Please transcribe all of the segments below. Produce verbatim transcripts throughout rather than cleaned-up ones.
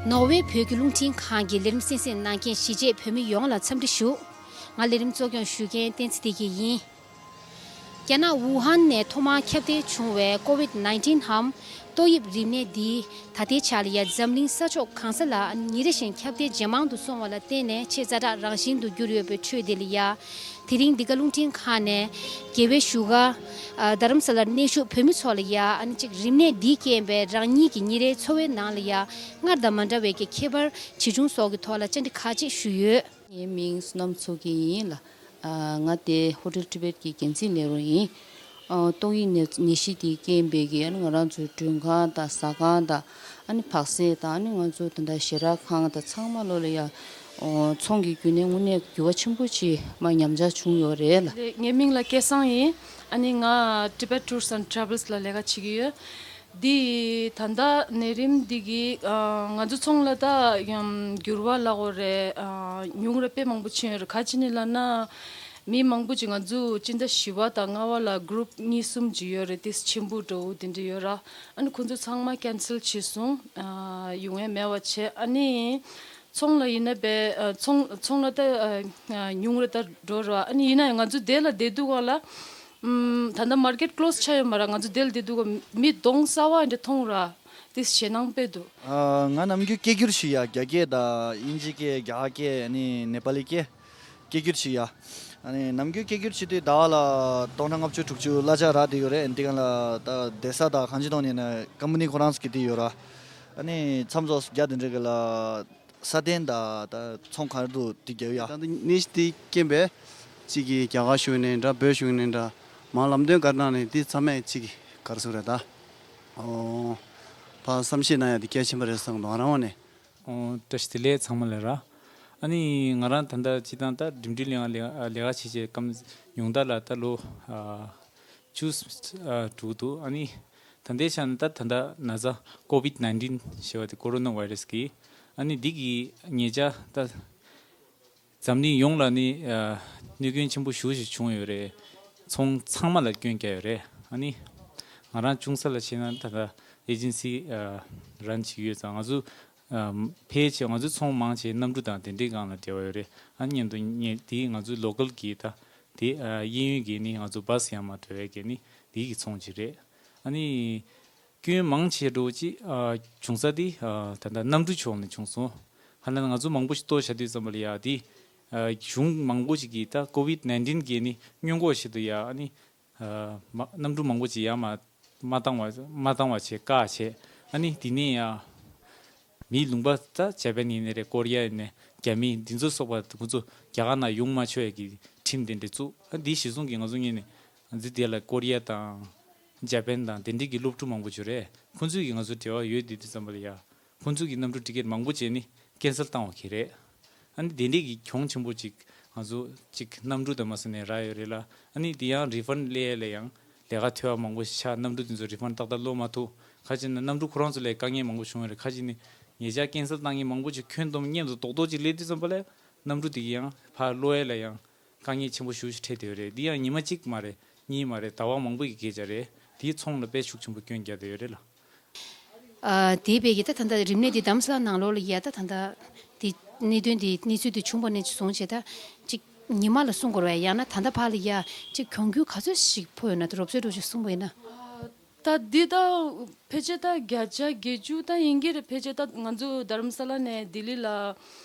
ནོར་ཝེ་བོད་ཀྱི་རླུང་འཕྲིན་ཁང་གི་ལས་རིམ་གསན་གཟིགས་གནང་མཁན་གཞིས་བྱེས་བོད་མི་ཡོངས་ལ་འཚམས་འདྲི་ཞུ། ང་ལས་རིམ་གཙོ་སྐྱོང་ཞུ་མཁན་བསྟན་འཛིན་བདེ་སྐྱིད་ཡིན། རྒྱ་ནག་ཝུ་ཧན་ནས་ཐོག་མར་ཁྱབ་གདལ་བྱུང་བའི་ཀོ་ཝིད་ནའིན་ཊིན་འམ་ཏོག་དབྱིབས་རིམས་ནད་འདིས་ད་ལྟའི་ཆར་ལ་ཡ་འཛམ་གླིང་ས་ཕྱོགས་གང་ས་ལ་ཉིན་རེ་བཞིན་ཁྱབ་གདལ་ཇེ་མང་དུ་སོང་བ་ལ་བརྟེན་ནས་ཆེས་ཛ་དྲག་རང་བཞིན་དུ་གྱུར་ཡོད་པའི་ཁྲོད་དེ་ལ་ཡ། དེ་རིང་འདི་ག་རླུང་འཕྲིན་ཁང་ནས་རྒྱལ་བའི་བཞུགས་སྒར་རྡ་རམ་ས་ལར་གནས་བཞུགས་བོད་མི་ཚོ་ལ་ཡ་ཨ་ནི་གཅིག་རིམས་ནད་འདིས་རྐྱེན་པས་རང་ཉིད་ཀྱི་ཉིན་རེའི་འཚོ་བའི་ནང་ལ་ཡ་སྔར་དང་མ་འདྲ་བའི་གི་ཁྱད་པར་ཇི་བྱུང་སོགས་ཀྱི་ཐོག་ལ་བཅར་འདྲི་ཁག་ཅིག་ཞུས་ཡོད། ངའི་མིང་བསོད་ནམས་མཚོ་སྐྱིད་ཡིན་ལ། ཨ། ང་དེ་ཧོ་ཊེལ་ཊི་བེཊ་གི་འགན་འཛིན་ལས་རོགས་ཡིན། ཨ། ཏོག་དབྱིབས་ནད་ནད་གཞི་དེ་རྐྱེན་པས་ཀྱི་ཨ་ནི་ང་རང་ཚོའི་མགྲོན་ཁང་དང་ཟ་ཁང་དང་ཨ་ནི་བག་ཟས་དང་ཨ་ནི་ང་ཚོ་ད་ལྟ་ཞལ་རས་ཁང་དང་ཚང་མ་ལོ་ལ་ཡ། ཨོ། ཚོང་གི་བརྒྱུད་ནས་དངོས་གནས་འགྱུར་བ་ཆེན་པོ་ཅིག་མ་ཉམས་ཆག་བྱུང་ཡོད་རེད་ལ། ལགས། ངའི་མིང་ལ་སྐལ་བཟང་ཡིན། ཨ་ནི་ང་Tibet Tours and Travels ལ་ལས་ཀ་བྱེད་ཀྱི་ཡོད། འདི་ད་ལྟ་ནད་རིམས་འདི་གིས་ཨ། ང་ཚོ་ཚོང་ལ་ད་ཡང་འགྱུར་བ་ལབ་དགོས་རེད། ཨ། ཉུང་རུ་དཔེ་མང་པོ་ཕྱིན་ཡོད་རེད། ག་ཅི་ནས་ལབ་ན། མི་མང་པོ་ཅིག་ང་ཚོ་སྤྱི་ཟླ་བཞི་པ་དང་ལྔ་པ་ལ་གུ་རུབ་གཉིས་གསུམ་ཅིག་ཡོད་རེད། ཏིས་ཆེན་པོ་འདྲ་བོ་དེ་འདྲ་ཡོད་ར། ཨ་ནི་ཁོ་ཚོ་ཚང་མ་ཀན་སལ་བྱས་སོང་། ཨ། ཡོང་ཡ་མེད་པ་བྱས། ཨ་ནི་ཚོང་ལ་ཡིན་ན་བས། ཨ། ཚོང་ཚོང་ལ་ད་ཨ། ཉུང་རུ་ད་འགྲོ་ར། ཨ་ནི་ཡིན་ན་ཡང་ང་ཚོ་དེ་ལ་བསྡད་དུས་སྒང་ལ། ཨམ། ད་ལྟ་མར་ཀེཊ་ཀློ་སི་ཆགས་ཡོད་མ་ར། ང་ཚོ་དེ་ལ་བསྡད་དུས་སྒང་མི་གདོང་གསར་པ་འདྲ་མཐོང་ར། དེ་ཞེད་སྣང་དཔེ་འདུག་ཨ། ང་ནམ་རྒྱུན་སྐད་སྒྱུར་ཞིག་ཡ། རྒྱ་སྐད་དང་དབྱིན་ཇི་སྐད། རྒྱ་གར་སྐད། ཨ་ནི་ནེ་པ་ལི་སྐད། སྐད་སྒྱུར་ཞིག་ཡ། ཨ་ནི་ནམ་རྒྱུན་སྐད་སྒྱུར་བྱེད་དུས་ཟླ་བ་ལ་སྟོང་ཕྲག་ལྔ་བཅུ་དྲུག་ཅུ་གླ་ཆ་རག་བསྡད་ཡོད་རེད། འདི་ག་ལ་ད་བསྡད་ས་དང་གང་ཅི་གཏོང་ནས་ན་ཀམ་པ་ནི་ཁོ་རང་ཚོ་གིས་དེ་ཡོད་ར། ཨ་ནི་མཚམས་ཚོ་རྒྱ་དེ་འདྲ་གི་ལ། ས་གདན་དང་ད་ཚོང་ག་རེ་འདུག་དེ་རྒྱབ་ཡ། ད་ནི་ནི་དེ་རྐྱེན་པས་གཅིག་གིས་རྒྱ་གར་གཞུང་ནས་འདྲ། བོད་གཞུང་ནས་འདྲ། མར་ལམ་སྟོན་ག་རེ་གནང་ནས་དེ་ཚང་མས་གཅིག་གིས་ག་རེ་ཟེར་རེད་ད། ཨོ། ཕར་བསམ་ཤེས་གནང་ཡ་དེ་གལ་ཆེན་པོ་རེད་བསམ་གི་འདུག་ང་རང་ངོས་ནས། ཨོ། བཀྲ་ཤིས་བདེ་ལེགས་ཚང་མ་ལ་ར། ཨ་ནི་ང་རང་ད་ལྟ་སྤྱིར་བཏང་ད་འགྲིམ་འགྲུལ་ལས་ལས་ལས་ཀ་བྱེད་བྱེད་སྐབས་ཉུང་མཐའ་ལ་ད་ལོ། ཨ། བཅུ། ཨ། དྲུག་འདུག་ཨ་ནི་ད་ལྟའི་ཆ་ནས་ད་ད་ལྟ་ན་ཚ་ཀོ་ཝིད་ནའིན་ཊིན་ཞེས་པ་དེ་ཀོ་རོ་ན་བྷའི་རས་ཀྱི། ཨ་ནི་འདི་གི་ཉེ་ཆར་ད་འཛམ་གླིང་ཡོངས་ལ་ནི། ཨ། གནོད་སྐྱོན་ཆེན་པོ་ཞེ་པོ་ཞིག་བྱུང་ཡོད་རེད། ཚོང་ཚང་མ་ལ་སྐྱོན་བརྒྱབ་ཡོད་རེད། ཨ་ནི་ང་རང་ཅུང་ཟད་ལ་བྱས་ན་ད་ལྟ་ཨེ་ཇེན་སི། ཨ། རན་བྱེད་ཀྱི་ཡོད་ཙང་ང་ཚོ། ཨ། ཕལ་ཆེར་ང་ཚོའི་ཚོང་མང་ཆེ་གནམ་གྲུ་དང་དེ་འདྲའི་སྒང་ལ་འབྲེལ་བ་ཡོད་རེད། ཨ་ནི་མཉམ་དུ་ངས་དེ་ང་ཚོའི་ལོ་ཀལ་གྱི་ད་དེ། ཨ། གཡས་གཡོན་གྱི་ནི་ང་ཚོ་བྷ་སི་ཡར་མར་འགྲོ་ཡས་ཀྱི་ནི་དེ་གི་ཚོང་ཅིག་རེད། ཨ་ནི་སྐྱོན་མང་ཆེ་འགྲོ་ཅིག་ཨ། བྱུང་ས་དེ། ཨ། ད་ལྟ་གནམ་གྲུ་ཕྱོགས་ནས་བྱུང་སོང་། ཧ་ལམ་ང་ཚོ་མང་པོ་ཞིག་གཏོར་བཞག་དུས་ཙམ་པ་ལ་ཡ་དེ། ཨ། གཞུང་མང་པོ་ཞིག་གིས་ད་ཀོ་ཝིད་ནའིན་ཊིན་གྱི་ནི་སྔོན་འགོག་ཆེད་དུ་ཡ། ཨ་ནི། ཨ། མ། གནམ་གྲུ་མང་པོ་ཅིག་ཡར་མར་མ་བཏང་བ། མ་བཏང་བ་བྱས་བཀག་བྱས། ཨ་ནི་དེ་ནས་ཡང་མིའི་ལུང་པ་ད་ཇ་པན་ཡིན་ནའི་རེད། ཀོ་རི་ཡ་ཡིན་ནའི། རྒྱ་མི་འདི་ཚོ་སོགས་པ་ཁོ་ཚོ་རྒྱ་གར་ནང་ཡོང་མ་ཆོག་ཡ་གི་ཁྲིམས་དེ་འདྲ་བཙུགས། ཨ། འདི་གཞི་བཟུང་གིས་ང་ཚོ་ངོས་ནས་ང་ཚོ་དེ་ལ་ཀོ་རི་ཡ་དང་ཇ་པན་དང་དེ་འདྲའི་གི་སློབ་ཕྲུག་མང་པོ་ཅིག་ཡོད་རེད། ཁོ་ཚོས་ཀྱིས་ང་ཚོ་འབྲེལ་བ་ཡོད་དེ་དུས་ཙམ་པ་ལ་ཡ། ཁོ་ཚོས་ཀྱིས་གནམ་གྲུ་ཊི་ཀེ་ཊི་མང་པོ་བྱས་ནས་ཀན་སལ་བཏང་བ་གི་རེད། ཨ་ནི་དེ་འདྲས་ཀྱི་གྱོང་ཆེན་པོ་ཅིག་ང་ཚོ་ཅིག་གནམ་གྲུ་དང་མ་སོན་ནས་རག་ཡོད་རེད་ལ། ཨ་ནི་དེ་ཡང་རི་ཕན་སླེབས་ཡས་ལ་ཡང་ལས་ཀ་འཐོལ་བ་མང་པོ་ཞིག་ཆགས། གནམ་གྲུ་དེ་ཚོ་རི་ཕན་ཏག་ཏག་སློག་མ་ཐུབ། ཁ་ཅིག་ནི་གནམ་གྲུ་ཁོ་རང་ཚོ་ལ་དཀའ་ངལ་མང་པོ་བྱུང་ཡོད་རེད། ཁ་ཅིག་ནི་ཉེ་ཆར་ཀན་སལ་བཏང་མཁན་མང་པོ་ཅིག་ཁྱོན་བསྡོམས་མཉམ་དུ་རྡོག་རྡོག་ཅིག་སླེབས་དུས་ཙམ་པ་ལ་གནམ་གྲུ་དེ་གི་ཡང་ཕར་སློག་ཡས་ལ་ཡང་དཀའ་ངལ་ཆེན་པོ་ཞེ་པོ་ཅིག་འཕྲད་བསྡད་ཡོད་རེད། འདི་ཡང་ཉི་མ་གཅིག་མ་རེད། གཉིས་མ་རེད། ཟླ་བ་མང་པོ་ཡི་སྐད་ཆ་རེད། དེའི་ཚོང་ལ་དཔེ་ཤུགས་ཆེན་པོ་སྐྱོན་རྒྱག་བསྡད་ཡོད་རེད་ལ། ཨ། དེའི་བར་གྱི་ད་ད་ལྟ་རིམས་ནད་འདི་རྡ་རམ་ས་ལ་ནང་ལོགས་ལ་ཡ་ད་ད་ལྟ་འདི་གནད་དོན་འདི་གནས་ཚུལ་འདི་བྱུང་བ་ནས་བཟུང་བྱས་ད་ཅིག་ཉི་མ་ལ་གསུང་དགོས་རེད་པས། ཡང་ན་ད་ལྟ་བར་ལ་ཡ་ཅིག་གྱོང་གུན་ག་ཚོད་ཞིག་ཕོག་ཡོད་ན། ད་རོབ་ཙམ་རོབ་ཙམ་གསུང་བ་ཡིན་ན། ད་འདི་ད་ཕལ་ཆེར་ད་བརྒྱ་ཆ་བརྒྱད་ཅུ་ད་ཡིན་གྱི་རེད། ཕལ་ཆེར་ད་ང་ཚོ་རྡ་རམ་ས་ལ་ནས་ལྡི་ལི་ལ།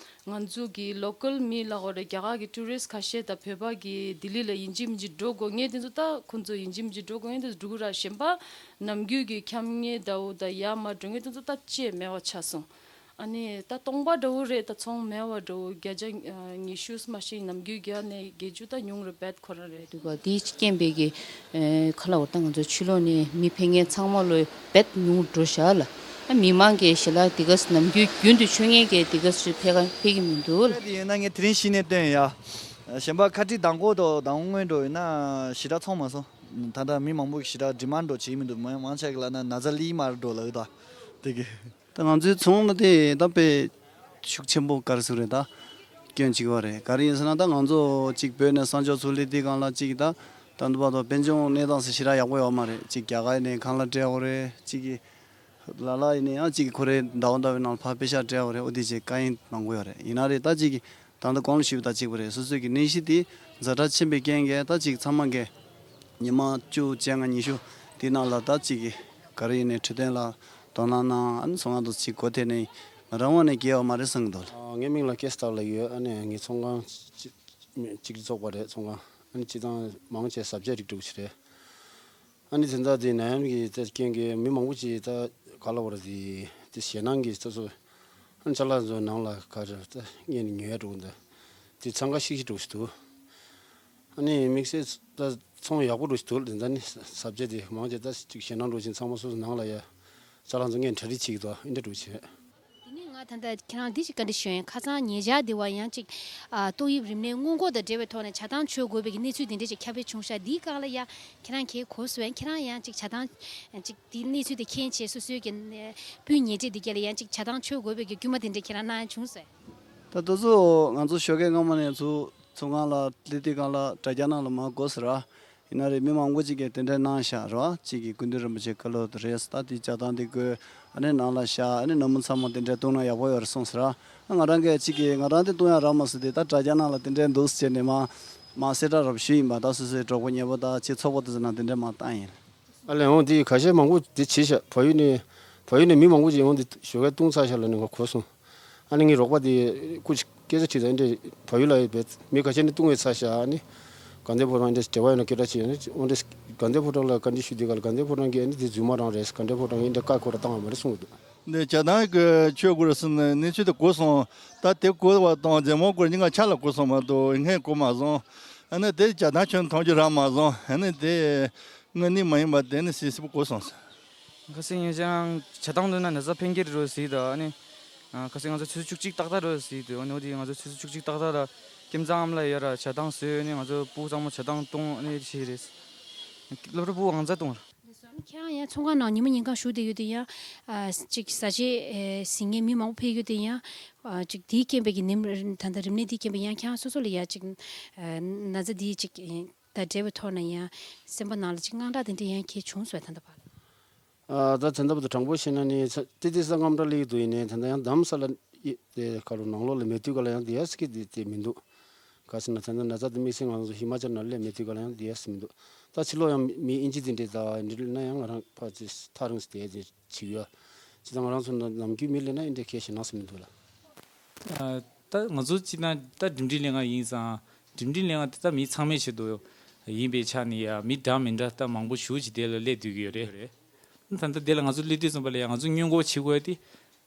ང་ཚོ་གི་ལོ་ཀལ་མི་ལབ་དགོས་རེད། རྒྱ་གར་གྱི་ཊུ་རི་སི་ཊི་ཁ་ཤས་དང་བོད་པ་གི་ལྡི་ལི་ལ་ཡིན་གཅིག་མིན་གཅིག་འགྲོ་དགོས་མཁན་དེ་ཚོ་ད་ཁོང་ཚོ་ཡིན་གཅིག་མིན་གཅིག་འགྲོ་དགོས་མཁན་དེ་ཚོ་འགྲོ་གི་ར། གཞན་པ་ནམ་རྒྱུན་གྱི་འཁྱམ་མཁན་འདྲ་བོ་དང་ཡར་མར་འགྲོ་མཁན་དེ་ཚོ་ད་ཅིག་མེད་པ་ཆགས་སོང་། ཨ་ནི་ད་སྟོང་པ་འདྲ་བོ་རེད། ད་ཚོང་མེད་པ་འདྲ་བོ། བརྒྱ་ཆ་ཉི་ཤུ་མ་གཏོགས་ནམ་རྒྱུན་གྱི་ནས་བརྒྱད་ཅུ་ད་ཉུང་རུ་བས་ཁོ་རང་རེད། འདུག་ག་དེའི་རྐྱེན་པས་ཀྱི། ཨེ། ཁ་ལ་འོར་ད་ང་ཚོ་ཕྱི་ལོགས་ནས་མི་ཕེབས་མཁན་ཚང་མ་ལོ་བེད་ཉུང་འགྲོ་བཞག་ལ། ཨ། མི་མང་གི་ཞལ་ལག་དེ་ག་ནམ་རྒྱུན་རྒྱུན་དུ་མཆོད་མཁན་གྱི་དེ་ག་ཚོ་ཕེབས་ཀ་ཕེབས་ཀྱི་མི་འདུག་ལ། དེ་ཡིན་ན་ངས་དེ་རིང་གཞི་ནས་སྟོན་ཡ། གཞན་པ་ཁ་ཁྲིད་མདང་དགོང་དང་མདང་དགོང་སྔོན་འགྲོ་ཡིན་ན་ཞེ་དྲག་ཚོང་མ་སོང་། ད་ལྟ་མི་མང་པོ་གི་ཞེ་དྲག་ཌི་མན་ཌི་འདྲ་བོ་བྱེད་ཀྱི་མི་འདུག་མང་མང་ཆེ་གི་ལབ་ན་ན་ཚ་སླེབས་མ་རེད་འགྲོ་ལབ་ཡོད་ད། དེ་གི། ད་ང་ཚོའི་ཚོང་ལ་དེ་ད་དཔེ་ཤུགས་ཆེན་པོ་ག་རེ་ཟེར་རེད་ད། སྐྱོན་ཅིག་བ་རེད། ག་རེ་ཡིན་ཟེར་ན་ད་ང་ཚོ་ཅིག་བོད་ནས་གསང་སྤྱོད་ཚུགས་ལེ་དེ་སྒང་ལ་ཅིག་ད་ ད་ལྟ་བར་དུ་དཔལ་འབྱོར་གནས་སྟངས་སུ་ཞེ་དྲག་ཡག་པོ་ཡོད་མ་རེད། གཅིག་རྒྱ་གར་ནས་ཁང་གླ་སྤྲད་དགོས་རེད། གཅིག་གིས་ལ་ལ་ཡིན་ནའི་ཡང་གཅིག་གིས་ཁོ་རའི་ཟླ་བ་ཟླ་བའི་ནང་ལ་ཕར་པེ་ཤག་སྤྲད་དགོས་རེད། འོ་དེ་བྱས་དཀའ་ངལ་མང་པོ་ཡོད་རེད། ཡིན་ན་རེད། ད་གཅིག་གིས་ད་ལྟ་གོང་ལ་ཞུས་པ་དང་གཅིག་པ་རེད། སོ་སོའི་གི་ནད་གཞི་དེ་ཛ་དྲག་ཕྱིན་པའི་རྐྱེན་གྱིས་ད་གཅིག་ཚང་མ་གིས་ཉི་མ་བཅུ་བཅོ་ལྔ་ཉི་ཤུ་དེའི་ནང་ལ་ད་གཅིག་གིས་ག་རེ་ཡིན་ནའི་འཕྲོད་བསྟེན་ལ་དོ་སྣང་གནང་། ཨ་ནི་ཚོང་ཁང་དུ་གཅིག་སྒོ་ཐེག་ནས་ང་རང་དབང་ནས་སྐྱེལ་བ་མ་རེད་བསམ་གྱི་འདུག་ལ། ངའི་མིང་ལ་སྐལ་སྟག་ལབ་ཡོད། ཨ་ནི་ངའི་ཚོང་ཁང་གཅིག་གཅིག་བཙོག་པ་རེད། ཚོང་ཁང་ཨ་ནི་སྤྱི་བཏང་མང་ཆེ་བཟའ་བཅའ་རིགས་འདྲ་བོ་ཞིག་རེད། ཨ་ནི་དེ་འདྲ་དེ་ནད་ཡམས་ཀྱི་དེ་རྐྱེན་གྱིས་མི་མང་པོ་ཅིག་ད་ག་ལབ་དགོས་རེད། དེ་དེ་ཞེད་སྣང་གིས་སོ་སོ་ཨ་ནི་ཅ་ལག་ཚོ་ནང་ལ་ག་རེ་ད་སྔས་ནས་ཉོ་ཡ་འགྲོ་གི་འདུག་དེ་འཚང་ཁ་ཤིག་ཤིག་འགྲོ་གི་འདུག་ཨ་ནི་དམིགས་བསལ་ད་ཚོང་ཡག་པོ་འགྲོ་གི་འདུག་དེ་འདྲ་ནི་བཟའ་བཅའ་དེ་མང་ཆེ་ད་ཅིག་ཞེད་སྣང་འགྲོ་བཞིན་ཚང་མ་སོ་སོ་ནང་ལ་ཡ་ཅ་ལག་ཚོ་སྔས་ནས་གྲ་སྒྲིག་བྱེད་ཀྱི་འདུག་ཨ་འདྲ་འགྲོ་བྱེད། དེ་ནས་ང་ད་ལྟ་ཁྱེད་རང་འདི་ཞིག་བཀའ་འདྲི་ཞུ་ཡིན། ཁ་སང་ཉེ་ཆར་འདི་བ་ཡང་ཅིག་ཨ་ཏོག་དབྱིབས་རིམས་ནད་སྔོན་འགོག་དང་འབྲེལ་བའི་ཐོག་ནས་བྱ་བཏང་བྱོས་དགོས་པའི་གི་གནས་ཚུལ་འདི་འདྲ་ཅིག་ཁྱབ་སྤེལ་བྱུང་ཤག་འདིའི་སྒང་ལ་ཡ་ཁྱེད་རང་གིས་གོ་སོང་། ཁྱེད་རང་ཡང་ཅིག་བྱ་བཏང་ཅིག་འདི་གནས་ཚུལ་དེ་མཁྱེན་བྱས་སོ་སོའི་གི་སྤུན་ཉེ་འབྲེལ་འདི་ག་ལ་ཡང་ཅིག་བྱ་བཏང་བྱོས་དགོས་པའི་གི་སྐུལ་མ་དེ་འདྲ་ཁྱེད་རང་གནང་ཡ་བྱུང་སོང་། ད་དེ་ཚོ་ང་ཚོ་ཞོགས་ཀས་སྔ་མོ་ནས་ཚུར་ཚོང་ཁང་ལ་སླེབས་དུས་སྒང་ལ་དྲ་རྒྱ་ནང་ལ་མར་གོ་ཟེར་བ། ཡིན་ན་རེད། མི་མང་པོ་ཅིག་གིས་དེ་འདྲ་གནང་ཤག་རེད་བ། གཅིག་གིས་སྐུ་མདུན་རིན་པོ་ཆེའི་བཀའ་སློབ་དེ་རེད། ད་དེ་བྱ་བཏང་དེ་དགོས། ཨ་ནི་ནང་ལ་བཞག་ཨ་ནི་ནད་མུག་ཚང་མ་དེ་འདྲ་བཏུང་ན་ཡག་པོ་ཡོད་རེད་གསུངས་ཟེར་བ། ང་རང་གིས་གཅིག་གིས་ང་རང་དེ་བཏུང་ཡ་རག་མ་སོང་། དེ་ད་དྲ་རྒྱ་ནང་ལ་དེ་འདྲ་འདུག་ཟེར་ནས་མར་མར་གསལ་བསྒྲགས་རོབ་ཞུས་ཡིན་པ། ད་སོ་སོའི་གྲོགས་པོ་ཉེ་པོ་དང་ཆེད་ཚོགས་པ་དེ་ཚོ་ནང་དེ་འདྲ་མར་བཏང་ཡིན། ཨ་ལས་འོང་དེ་ཁ་ཤས་མང་པོ་དེ་བྱས་ཤག་བལ་ཡུལ་ནས་བལ་ཡུལ་ནས་མི་མང་པོ་ཅིག་འོང་དེ་ཞོགས་ཀས་བཏུང་ཚར་ཤག་ལབ་ནས་ང་གོ་སོང་། ཨ་ནི་ངའི་རོགས་པ་དེ་སྐུ་མཁྱེན་ས་ཁྲིད་དང་འདྲ་བལ་ཡུལ་ལ་ཡོད་པའི་མི་ཁ་ཤས་ནི་བཏུང་བའི་ཚར་ཤག་ཨ་ནི་དགའ་ལྡན་ཕོ་བྲང་འདྲ་འབྲེལ་བ་ཡོད་ན་སྐད་ཆ་བྱས། ཨ་ནི་འོ་འདྲ་དགའ་ལྡན་ཕོ་བྲང་ལ་བཀའ་འདྲི་ཞུས་དུས་ག་ལ་དགའ་ལྡན་ཕོ་བྲང་གིས་ཨ་ནི་དེ་རྫུན་མ་རང་རེད། དགའ་ལྡན་ཕོ་བྲང་གིས་འདྲ་བཀའ་ཁོ་ར་བཏང་བ་མ་རེད་གསུངས་འདུག་འདི་བྱ་བཏང་གི་ཆོས་སྐོར་ཟིན་ནས་གནས་ཚུལ་དེ་གོ་སོང་། ད་དེ་གོ་བ་དང་རྫུན་མ་སྐོར་གཉིས་ཀ་ཆ་ལ་གོ་སོང་མ་གཏོགས་སྔས་གོ་མ་སོང་། ཨ་ནི་དེ་བྱ་བཏང་ཁྱོན་མཐོང་རྒྱུ་རག་མ་སོང་། ཨ་ནི་དེ་དངོས་གནས་མ་ཡིན་པ་དེ་ནི་སིལ་སིལ་པོ་གོ་སོང་ཟེར། ཁ་སང་ངས་ཀྱང་བྱ་བཏང་འདུག་ན་ན་ཚ་ཕན་གྱི་རེད་ཟེར་དང་། ཨ་ནི་ཁ་སང་ང་ཚོ་ཆུ་ཚོད་བཅུ་གཅིག་ཏག་ཏག་རེད་ཟེར་དུས། ཨ་ནི་འོ་དེ་ང་ཚོ་ཆུ་ཚོད་བཅུ་གཅིག་ཏག་ཏག་ལ་ཁྱིམ་ཚང་ཨ་མ་ལགས་ཡོད་ར་བྱ་བཏང་བཟོས། ཨ་ནི་ང་ཚོ་སྤུ་གུ་ཚང་མ་བྱ་བཏང་བཏུང་། ཨ་ནི་བྱས་རེད། སློབ་གྲྭ་སྤུ་གུ་གང་ཚ་བཏུང་ར། ཁྱེད་རང་ཡང་ཚོང་ཁང་ནང་ཉི་མ་ཉིན་གང་བཞུགས་བསྡད་ཡོད་དུས་ཡང་ཨ་ཅིག་བཟའ་བཅའ་ཨེ་ཟིན་མཁན་མི་མང་པོ་ཕེབས་ཡོད་དུས་ཡང་ཨ་ཅིག་དེའི་རྐྱེན་པས་ཀྱི་ནིམ་ད་ལྟ་རིམས་ནད་དེའི་རྐྱེན་པས་ཡང་ཁྱེད་རང་སོ་སོ་ལ་ཡང་ཅིག་ཨ་ན་ཚ་དེའི་ཅིག་དང་འབྲེལ་བའི་ཐོག་ནས་ཡང་སེམས་པ་ནང་ལ་ཅིག་དངངས་སྐྲག་དེ་འདྲ་ཡང་ཁྱེད་བྱུང་སོང་ད་ལྟ་བར། ཨ་ད་ད་ལྟ་བར་དུ་དྲང་པོ་བཤད་ན་ནི་ཚ་ཏི་ཏི་ས་དངངས་སྐྲག་སླེབས་ཀྱི་འདུག་ཡིན་ནའི་ད་ལྟ་ཡང་རྡ་རམ་ས་ལ་ཡི་དེ་ག་ལོ་ནང་ལོགས་ལ་མེད་དུས་ག་ལ་ཡང་དེ་ཡ་སི་ཀི་དེ་དེ་མི་འདུག་ག་ཟེར་ན་ད་ལྟ་ན་ཚ་དེ་དམིགས་བསལ་ང་ཚོ་ཧི་མ་ཅལ་ནང་སླེབས་མེད་དུས་ག་ལ་ཡང་དེ་ཡ་སི་མི་འདུག་ད་ཕྱི་ལོགས་ཡང་མི་ཨིན་ཇི་དེ་འདྲས་ད་འདྲི་ན་ཡང་ང་རང་ཕར་ཅིག་ཐག་རིང་སེ་དེ་བྱེད་ཀྱི་ཡོད། ཅི་ད་ང་རང་ཚོ་ནམ་རྒྱུན་མི་སླེབས་ན་ཨིན་འདྲས་ཁས་ཞེ་ནག་སེ་མི་འདུག་ལ། ཨ་ད་ང་ཚོ་སྤྱིར་བཏང་ད་སྒྲིམ་སྒྲིལ་ལྷན་ཁང་ཡིན་ཙང་། སྒྲིམ་སྒྲིལ་ལྷན་ཁང་དེ་ད་མི་ཚང་མའི་ཆེད་དུ་ཡིན་པའི་ཆ་ནས་ཡ་མི་འདྲ་མི་འདྲ་ད་མང་པོ་ཞེ་ཅིག་དེ་ལ་སླེབས་སྡོད་ཀྱི་ཡོད་རེད། ད་ལྟ་དེ་ལ་ང་ཚོ་སླེབས་དུས་ཙམ་པ་ལ་ཡ་ང་ཚོ་སྔོན་འགོག་བྱེད་དགོས་ཡ་དེ་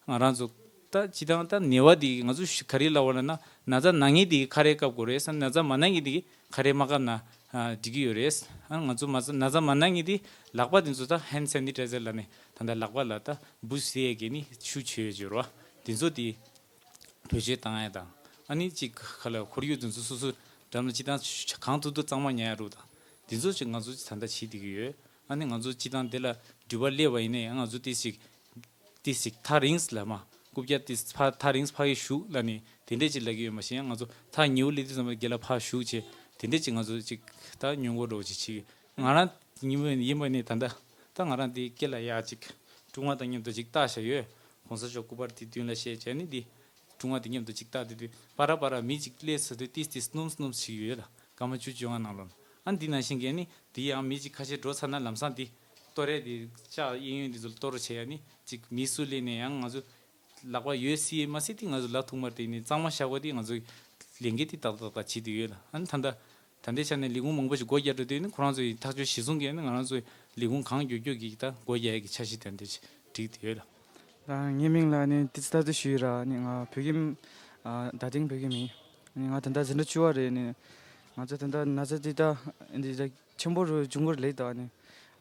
ང་རང་ཚོ་ད་སྤྱིར་བཏང་ད་ནད་པ་དེ་ང་ཚོ་ག་རེ་ལབ་དགོས་ལབ་ན། ན་ཚ་ན་མཁན་དེ་གིས་ཁ་རས་བཀབ་དགོས་རེད། ན་ཚ་མ་ན་མཁན་དེ་གིས་ཁ་རས་མ་བཀབ་ན་འགྲིག་གི་ཡོད་རེད། ང་ཚོ་མ་ན་ཚ་མ་ན་མཁན་དེ་ལག་པ་དེ་ཚོ་ད་ཧེན་ཌི་སེ་ནི་ཊའི་ཛར་ལབ་ནས་ད་ལྟ་ལག་པ་ལ་ད་འབུ་བསྲེག་ཡ་གི་ནི་ཤུགས་ཆེ་ཡོད་ཅོར་བ་དེ་ཚོ་དེ། བེད་སྤྱོད་བཏང་ཡ་དང་། ཨ་ནི་གཅིག་ཁ་ལ་ཁོར་ཡུག་དེ་ཚོ་སོ་སོ་འགྲམ་ལ་སྤྱིར་བཏང་གང་ཐུབ་ཐུབ་གཙང་མ་ཉར་ཡ་རུ་དང་། དེ་ཚོ་ཅིག་ང་ཚོ་ད་ལྟ་བྱེད་བསྡད་ཀྱི་ཡོད། ཨ་ནི་ང་ཚོ་སྤྱིར་བཏང་དེ་ལ་འགྲུལ་པ་སླེབས་པ་ཡིན་ནའི་ང་ཚོ་ཏོག་ཙམ་ཏོག་ཙམ་ཐག་རིང་ལ་མ་རྐུབ་བཀྱག་ཏོག་ཙམ་ཕར་ཐག་རིང་ཕར་གི་བཞུགས་ལབ་ནས་དེ་འདྲས་ཅིག་ལབ་ཀྱི་ཡོད་མ་གཞི་ང་ཚོ་ཐག་ཉེ་བོ་སླེབས་དུས་ཙམ་པ་རྒན་ལགས་ཕར་བཞུགས་བྱས་དེ་འདྲས་ཅིག་ང་ཚོ་ཅིག་ད་སྔོན་འགོག་འདྲ་བོ་ཅིག་བྱེད་ཀྱི། ང་རང་ཡིན་པ་ཡིན་པ་ནི་ད་ལྟ་ད་ང་རང་དེ་སྐེ་ལ་ཡག་ཅིག་སྲུང་བ་དང་མཉམ་དུ་ཅིག་བཏགས་བཞག་ཡོད། གོང་ས་མཆོག་སྐུ་པར་དེ་མདུན་ལ་བཞེས་བྱས་ནི་འདི་སྲུང་བ་དེ་མཉམ་དུ་ཅིག་བཏགས་དེ་དུས་པ་ར་པ་ར་མི་ཅིག་སླེབས་ཚར་དུས་ཏིས་ཏིས་སྣུམ་སྣུམ་ཞིག་ཡོད་ལ་སྐར་མ་བཅུ་བཅོ་ལྔ་ནང་ལོགས་ཨ་འདི་ནང་བཞིན་གྱི་ནི་དེ་ཡང་མི་ཅིག་ཁ་ཤས་འགྲོ་ཚར་ན་ལམ་སང་དེ་གཏོར་རས་དེ་ལྕགས་གཡས་གཡོན་དེ་ཚོ་གཏོར་རོགས་བྱས་ཡ་ནི་ཅིག་མི་སུ་སླེབས་ནས་ཡང་ང་ཚོ། ལག་པ་ཡོད་སྲིད་མ་སྲིད་དེ་ང་ཚོ་ལག་ཐུག་མར་དེ་ནི་གཙང་མ་བཞག་པ་དེ་ང་ཚོའི་ལས་འགན་དེ་ཏག་ཏག་ཏག་བྱེད་དུ་ཡོད་ལ། ཨ་ནི་ད་ལྟ་ད་ལྟའི་ཆ་ནས་ལས་ཁུངས་མང་པོ་ཞིག་སྒོ་རྒྱག་འགྲོ་དུས་ནི་ཁོ་རང་ཚོའི་ཐག་གཅོད་གཞིར་བཟུང་གིས་ནི་ང་རང་ཚོའི་ལས་ཁུངས་གང་མགྱོགས་མགྱོགས་ཀྱིས་ད་སྒོ་རྒྱག་ཡ་གི་འཆར་གཞི་དེ་འདྲ་བསྒྲིགས་བསྡད་ཡོད་ལ། ད་ངའི་མིང་ལ་ནི་ཏི་ཙི་ཏ་ཏུ་ཞུ་ཡོད་ར། ནི་ང་བོད་ཁྱིམ་ཨ་ད་ཐེངས་བོད་ཁྱིམ་ཡིན། ནི་ང་ད་ལྟ་འཛིན་གྲྭ་བཅུ་པ་རེད། ནི་ང་ཚོ་ད་ལྟ་ན་ཚ་འདི་ད་འདི་ད་ཆེན་པོ་རུ་བྱུང་གི་རེད་ད། ནི་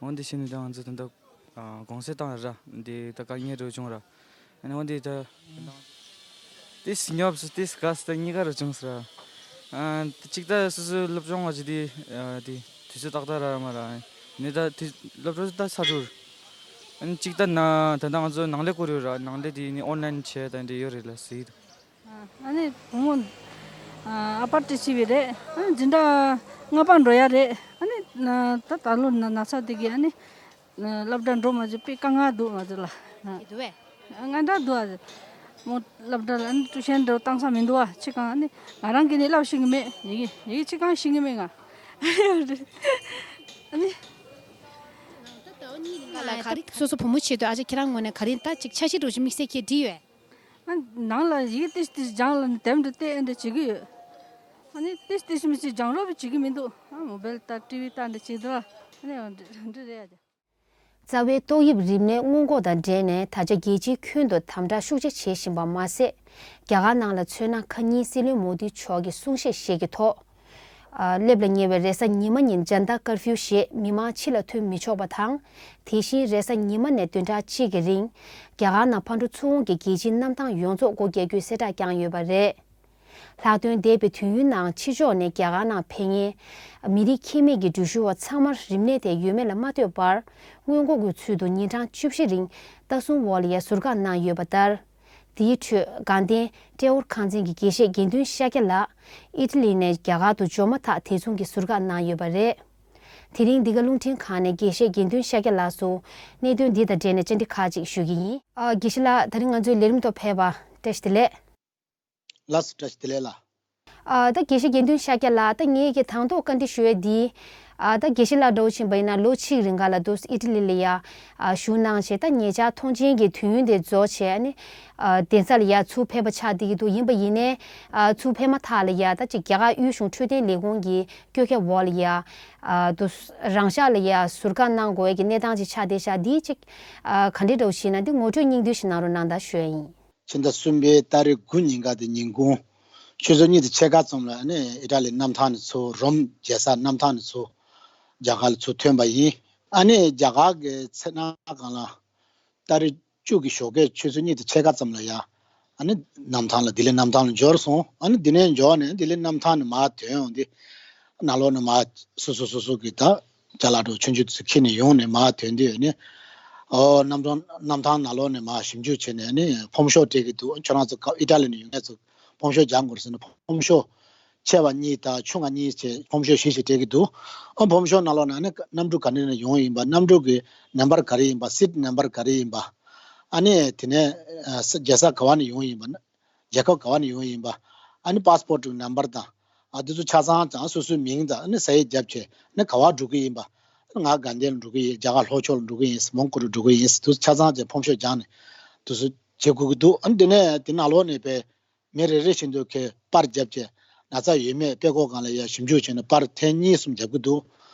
འོན་ཏེ་ཤི་ནི་ད་ང་ཚོ་ད་ལྟ་ཨ་གུང་སེང་བཏང་ར་འདི་ད་དཀའ་ངལ་རུ་བྱུང་ར། ཨ་ནི་འོན་ཏེ་ད་ཏིས་ཉོབ་སུ་ཏིས་ག་སུ་ད་གཉིས་ཀ་རུ་བྱུང་སོང་ར། ཨ་གཅིག་ད་སོ་སོའི་སློབ་སྦྱོང་བ་ཅི་དེ་ཨ་དེ་དུས་ཚོད་ཏག་ཏག་ར་མ་ར། ནི་ད་དུས་སློབ་སྦྱོང་ད་ཚར་འགྲོ། ཨ་ནི་གཅིག་ད་ན་ད་ད་ང་ཚོ་ནང་ལས་བསྐུར་ཡོད་ར། ནང་ལས་དེ་ནི་ཨོན་ལན་བྱས་ད་འདྲ་ཡོད་རེད་ལ་ཟེར། ཨ་ནི་བུ་མོ་ཨ་ཨ་པར་ཏི་ཤི་བི་རེད། ཨ་ནི་འཛིན་གྲྭ་ལྔ་པ་འགྲོ་ཡ་རེད། ཨ་ནི་ ན་ད་ད་ལོ་ན་ན་ཚ་དེ་གི་ཨ་ནི་སློབ་གྲྭ་འགྲོ་མ་བཅུག་པའི་དཀའ་ངལ་འདུག་ང་ཚོ་ལ། ཡིན་འདུག་བས། ང་འདྲ་འདུག་ཨ། མོ་སློབ་གྲྭ་ལ་ཨ་ནི་ཊུ་ཤན་འགྲོ་བཏང་ས་མི་འདུག་ཨ། ཆི་གང་ཨ་ནི་ང་རང་གི་ནི་བསླབ་ཤེས་ཀྱི་མེད། ཡི་གེ་ཡི་གེ་ཆི་གང་ཤེས་ཀྱི་མེད་ང་། ཨ་ནི། ད་ལྟ་འོ་གཉིས་ལ་ག་རེ་སོ་སོ་བུ་མོ་བྱེད་དུས་ཨ་ཅག་ཁྱེད་རང་ངོས་ནས་ག་རེ་ད་ཅིག་འཆར་གཞི་འདྲ་བོ་ཞིག་དམིགས་བསལ་ཁྱེད་བྲིས་ཡོད། ཨ་ནང་ལ་ཡི་གེ་ཏིས་ཏིས་སྦྱང་ལ་ནི་དེབ་འདྲ་བལྟས་ཨེ་འདྲ་བྱེད་ཀྱི་ཡོད། ཨ་ནི་ཏིས་ཏིས་མི་ཅིག་སྦྱང་རོགས་བྱེད་ཀྱི་མི་འདུག་ཨ་མོ་བེལ་ད་ཊི་ཝི་ད་འདྲ་བྱེད་འདུག་ཨ་ནི་འདྲ་འདྲ་རེད། རྩ་བའི་ཏོག་དབྱིབས་རིམས་ནད་སྔོན་འགོག་དང་འབྲེལ་ནས་ད་ཆ་རྒྱལ་སྤྱིའི་ཁྱོན་དུ་དམ་དྲག་ཤུགས་ཆེ་བྱེད་བཞིན་པ་མ་ཟད། རྒྱ་གར་ནང་ལ་མཚོན་ན་ཁ་ཉིན་སྲིད་བློན་མོ་དི་མཆོག་གིས་གསུང་བཤད་ཞིག་གི་ཐོག་ཨ་སླེབས་ལ་ཉེ་བའི་རེས་གཟའ་ཉི་མ་ཉིན་ཇན་ཏ་ཀར་ཕིའུ་ཞེས་མི་མང་ཕྱི་ལ་ཐོན་མི་ཆོག་པ་དང་། དེ་བཞིན་རེས་གཟའ་ཉི་མ་ནས་བདུན་ཕྲག་གཅིག་གི་རིང་རྒྱ་གར་ནང་ཕར་འགྲོ་ཚུར་འོང་གི་རྒྱལ་སྤྱིའི་གནམ་ཐང་ཡོངས་རྫོགས་སྒོ་རྒྱག་རྒྱུའི་གསལ་བསྒྲགས་བསྐྱངས་ཡོད་པ་རེད། ལྷག་དོན་འདས་པའི་དུས་ཡུན་ནང་ཕྱི་ཕྱོགས་ནས་རྒྱ་གར་ནང་ཕེབས་མཁན་མི་རིགས་ཁྱད་མེད་ཀྱི་འགྲུལ་བཞུད་པ་ཚང་མར་རིམས་ནད་དེ་ཡོད་མེད་ལ་མ་ལྟོས་པར་སྔོན་འགོག་གི་ཚུལ་དུ་ཉིན་གྲངས་བཅུ་བཞི་རིང་ལྟ་སྲུང་འོག་ལ་ཡ་ཟུར་བཀག་གནང་ཡོད་པ་ལྟར། དེའི་ཁྲོད་དགའ་ལྡན་ཏྲེ་ཧོར་ཁང་ཚན་གྱི་དགེ་བཤེས་དགེ་འདུན་ཤཱཀྱ་ལགས་ཨི་ཊ་ལི་ནས་རྒྱ་གར་དུ་འབྱོར་མ་ཐག་དེ་མཚུངས་ཀྱི་ཟུར་བཀག་གནང་ཡོད་པ་རེད། དེ་རིང་འདི་ག་རླུང་འཕྲིན་ཁང་ནས་དགེ་བཤེས་དགེ་འདུན་ཤཱཀྱ་ལགས་སུ་གནད་དོན་འདི་དང་འབྲེལ་ནས་བཅར་འདྲི་ཁག་ཅིག་ཞུ་གི་ཡིན། ཨ་དགེ་བཤེས་ལགས་ད་རིང་ང་ཚོའི་ལས་རིམ་ཐོག་ཕེབས་པ་བཀྲ་ཤིས་བདེ་ལེགས། ལགས་སོ་བཀྲ་ཤིས་བདེ་ལེགས་ལགས། ཨ་ད་དགེ་བཤེས་དགེ་འདུན་ཤཱཀྱ་ལགས་ད་ངས་ཀྱི་དང་ཐོག་བཀའ་འདྲི་ཞུ་ཡས་འདི། ཨ་ད་དགེ་བཤེས་ལགས་འདྲ་བོ་ཕྱིན་པ་ཡིན་ན་ལོ་གཅིག་རིང་ག་ལ་འདུག་ཨི་ཊ་ལི་ལ་ཡ་ཨ་བཞུགས་གནང་བྱས་ད་ཉེ་ཆར་ཐོངས་མཆན་གྱི་དུས་ཡུན་དེ་རྫོགས་བྱས་ཨ་ནི་ཨ་གདན་ས་ལ་ཡ་ཚུར་ཕེབས་པ་ཆགས་བསྡད་ཀྱི་འདུག་ཡིན་པ་ཡིན་ནའི་ཨ་ཚུར་ཕེབས་མ་ཐག་ལ་ཡ་ད་ཅིག་རྒྱ་གར་དབུས་གཞུང་འཕྲོད་བསྟེན་ལས་ཁུངས་ཀྱི་བཀོད་ཁྱབ་འོག་ལ་ཡ་ཨ་འདུག་རང་ཤག་ལ་ཡ་ཟུར་བཀག་གནང་དགོས་ཀྱི་གནས་སྟངས་ཅིག་ཆགས་བསྡད་ཤག་འདི་ཅིག་ཨ་ག་འདྲའི་འདྲ་བོ་ཞིག་ན་འདི་ངོ་སྤྲོད་སྙིང་བསྡུས་ཤིག་གནང་རོགས་གནང་ད་ཞུ་ཡ་ཡིན། ཕྱི་ཟླ་གསུམ་པའི་ཏ་རིག་དགུ་ཉིན་ཀ་དེ་ཉིན་གུང་ཆུ་ཚོད་གཉིས་དང་ཕྱེད་ཀ་ཙམ་ལ་ནི་ཨི་ཊ་ལི་གནམ་ཐང་ནས་ཚུར་རོམ་རྒྱལ་ས་གནམ་ཐང་ནས་ཚུར་རྒྱ་གར་ལ་ཚུར་ཐོན་པ་ཡིན། ཨ་ནི་རྒྱ་གར་གྱི་མཚན་ནང་སྒང་ལ་ཏ་རིག་བཅུ་གི་ཞོགས་ཀས་ཆུ་ཚོད་གཉིས་དང་ཕྱེད་ཀ་ཙམ་ལ་ཡ་ཨ་ནི་གནམ་ཐང་ལ་ལྡི་ལི་གནམ་ཐང་ལ་འབྱོར་སོང་། ཨ་ནི་འདི་ནས་འབྱོར་ནས་ལྡི་ལི་གནམ་ཐང་ནས་མར་ཐོན་ཡོང་དུས་ནང་ལོགས་ནས་མར་སོ་སོ་སོ་སོ་གི་ད་ཅ་ལག་འདྲ་ཆུང་ཆུང་དེ་ཚོ་འཁྱེར་ནས་ཡོང་ནས་མར་ཐོན་དུས་ནི་ཨོ་གནམ་གྲང་གནམ་ཐང་ནང་ལོགས་ནས་མར་ཞིབ་འཇུག་བྱས་ནས་ནི་ཕོམ་ཤོག་སྤྲད་ཀྱི་འདུག་ཁྱོད་རང་ཚོ་ཨི་ཊ་ལི་ནས་ཡོང་མཁན་ཚོ་ཕོམ་ཤོག་སྦྱང་དགོས་ཟེར་ནས་ཕོམ་ཤོག་ཆེ་བ་གཉིས་དང་ཆུང་བ་གཉིས་བྱས་ཕོམ་ཤོག་བཞི་ཞིག་སྤྲད་ཀྱི་འདུག་ཨ་ཕོམ་ཤོག་ནང་ལོགས་ནས་ནི་གནམ་གྲུ་ག་ནས་ནས་ཡོང་ཡིན་པ། གནམ་གྲུ་གི་ནམ་བར་ག་རེ་ཡིན་པ། སིཊ་ནམ་བར་ག་རེ་ཡིན་པ། ཨ་ནི་དེ་ནས་ཨ་ས་རྒྱལ་ས་ག་བ་ནས་ཡོང་ཡིན་པ། རྒྱལ་ཁབ་ག་བ་ནས་ཡོང་ཡིན་པ། ཨ་ནི་པཱ་སི་པོར་ཊི་གི་ནམ་བར་དང་། ཨ་དེ་ཚོ་ཆ་ཚང་དང་སོ་སོའི་མིང་དང་ཨ་ནི་ས་ཡིག་བརྒྱབ་བྱས་ནི་ག་བ་འགྲོ་གི་ཡིན་པ། ཨ་ནི་ང་དགའ་ལྡན་ལ་འགྲོ་གི་ཡིན། རྒྱ་གར་ལྷོ་ཕྱོགས་ལ་འགྲོ་གི་ཡིན། མོན་གྷོ་རུ་འགྲོ་གི་ཡིན། དེ་ཚོ་ཆ་ཚང་བྱས་ཕོམ་ཤོག་སྦྱངས་ནས་དེ་ཚོ་བྱེད་དགོས་ཀྱི་འདུག་ཨ་ནི་དེ་ནས་དེ་ནང་ལོགས་ནས་པའི་མི་རེ་རེ་བཞིན་དུ་ཁོས་པར་བརྒྱབ་བྱས་ན་ཚ་ཡོད་མེད་དཔྲལ་ཀོ་སྒང་ལ་ཡ་ཞིབ་འཇུག་བྱས་ནས་པར་ཐེངས་གཉིས་གསུམ་བརྒྱབ་ཀྱི་འདུག་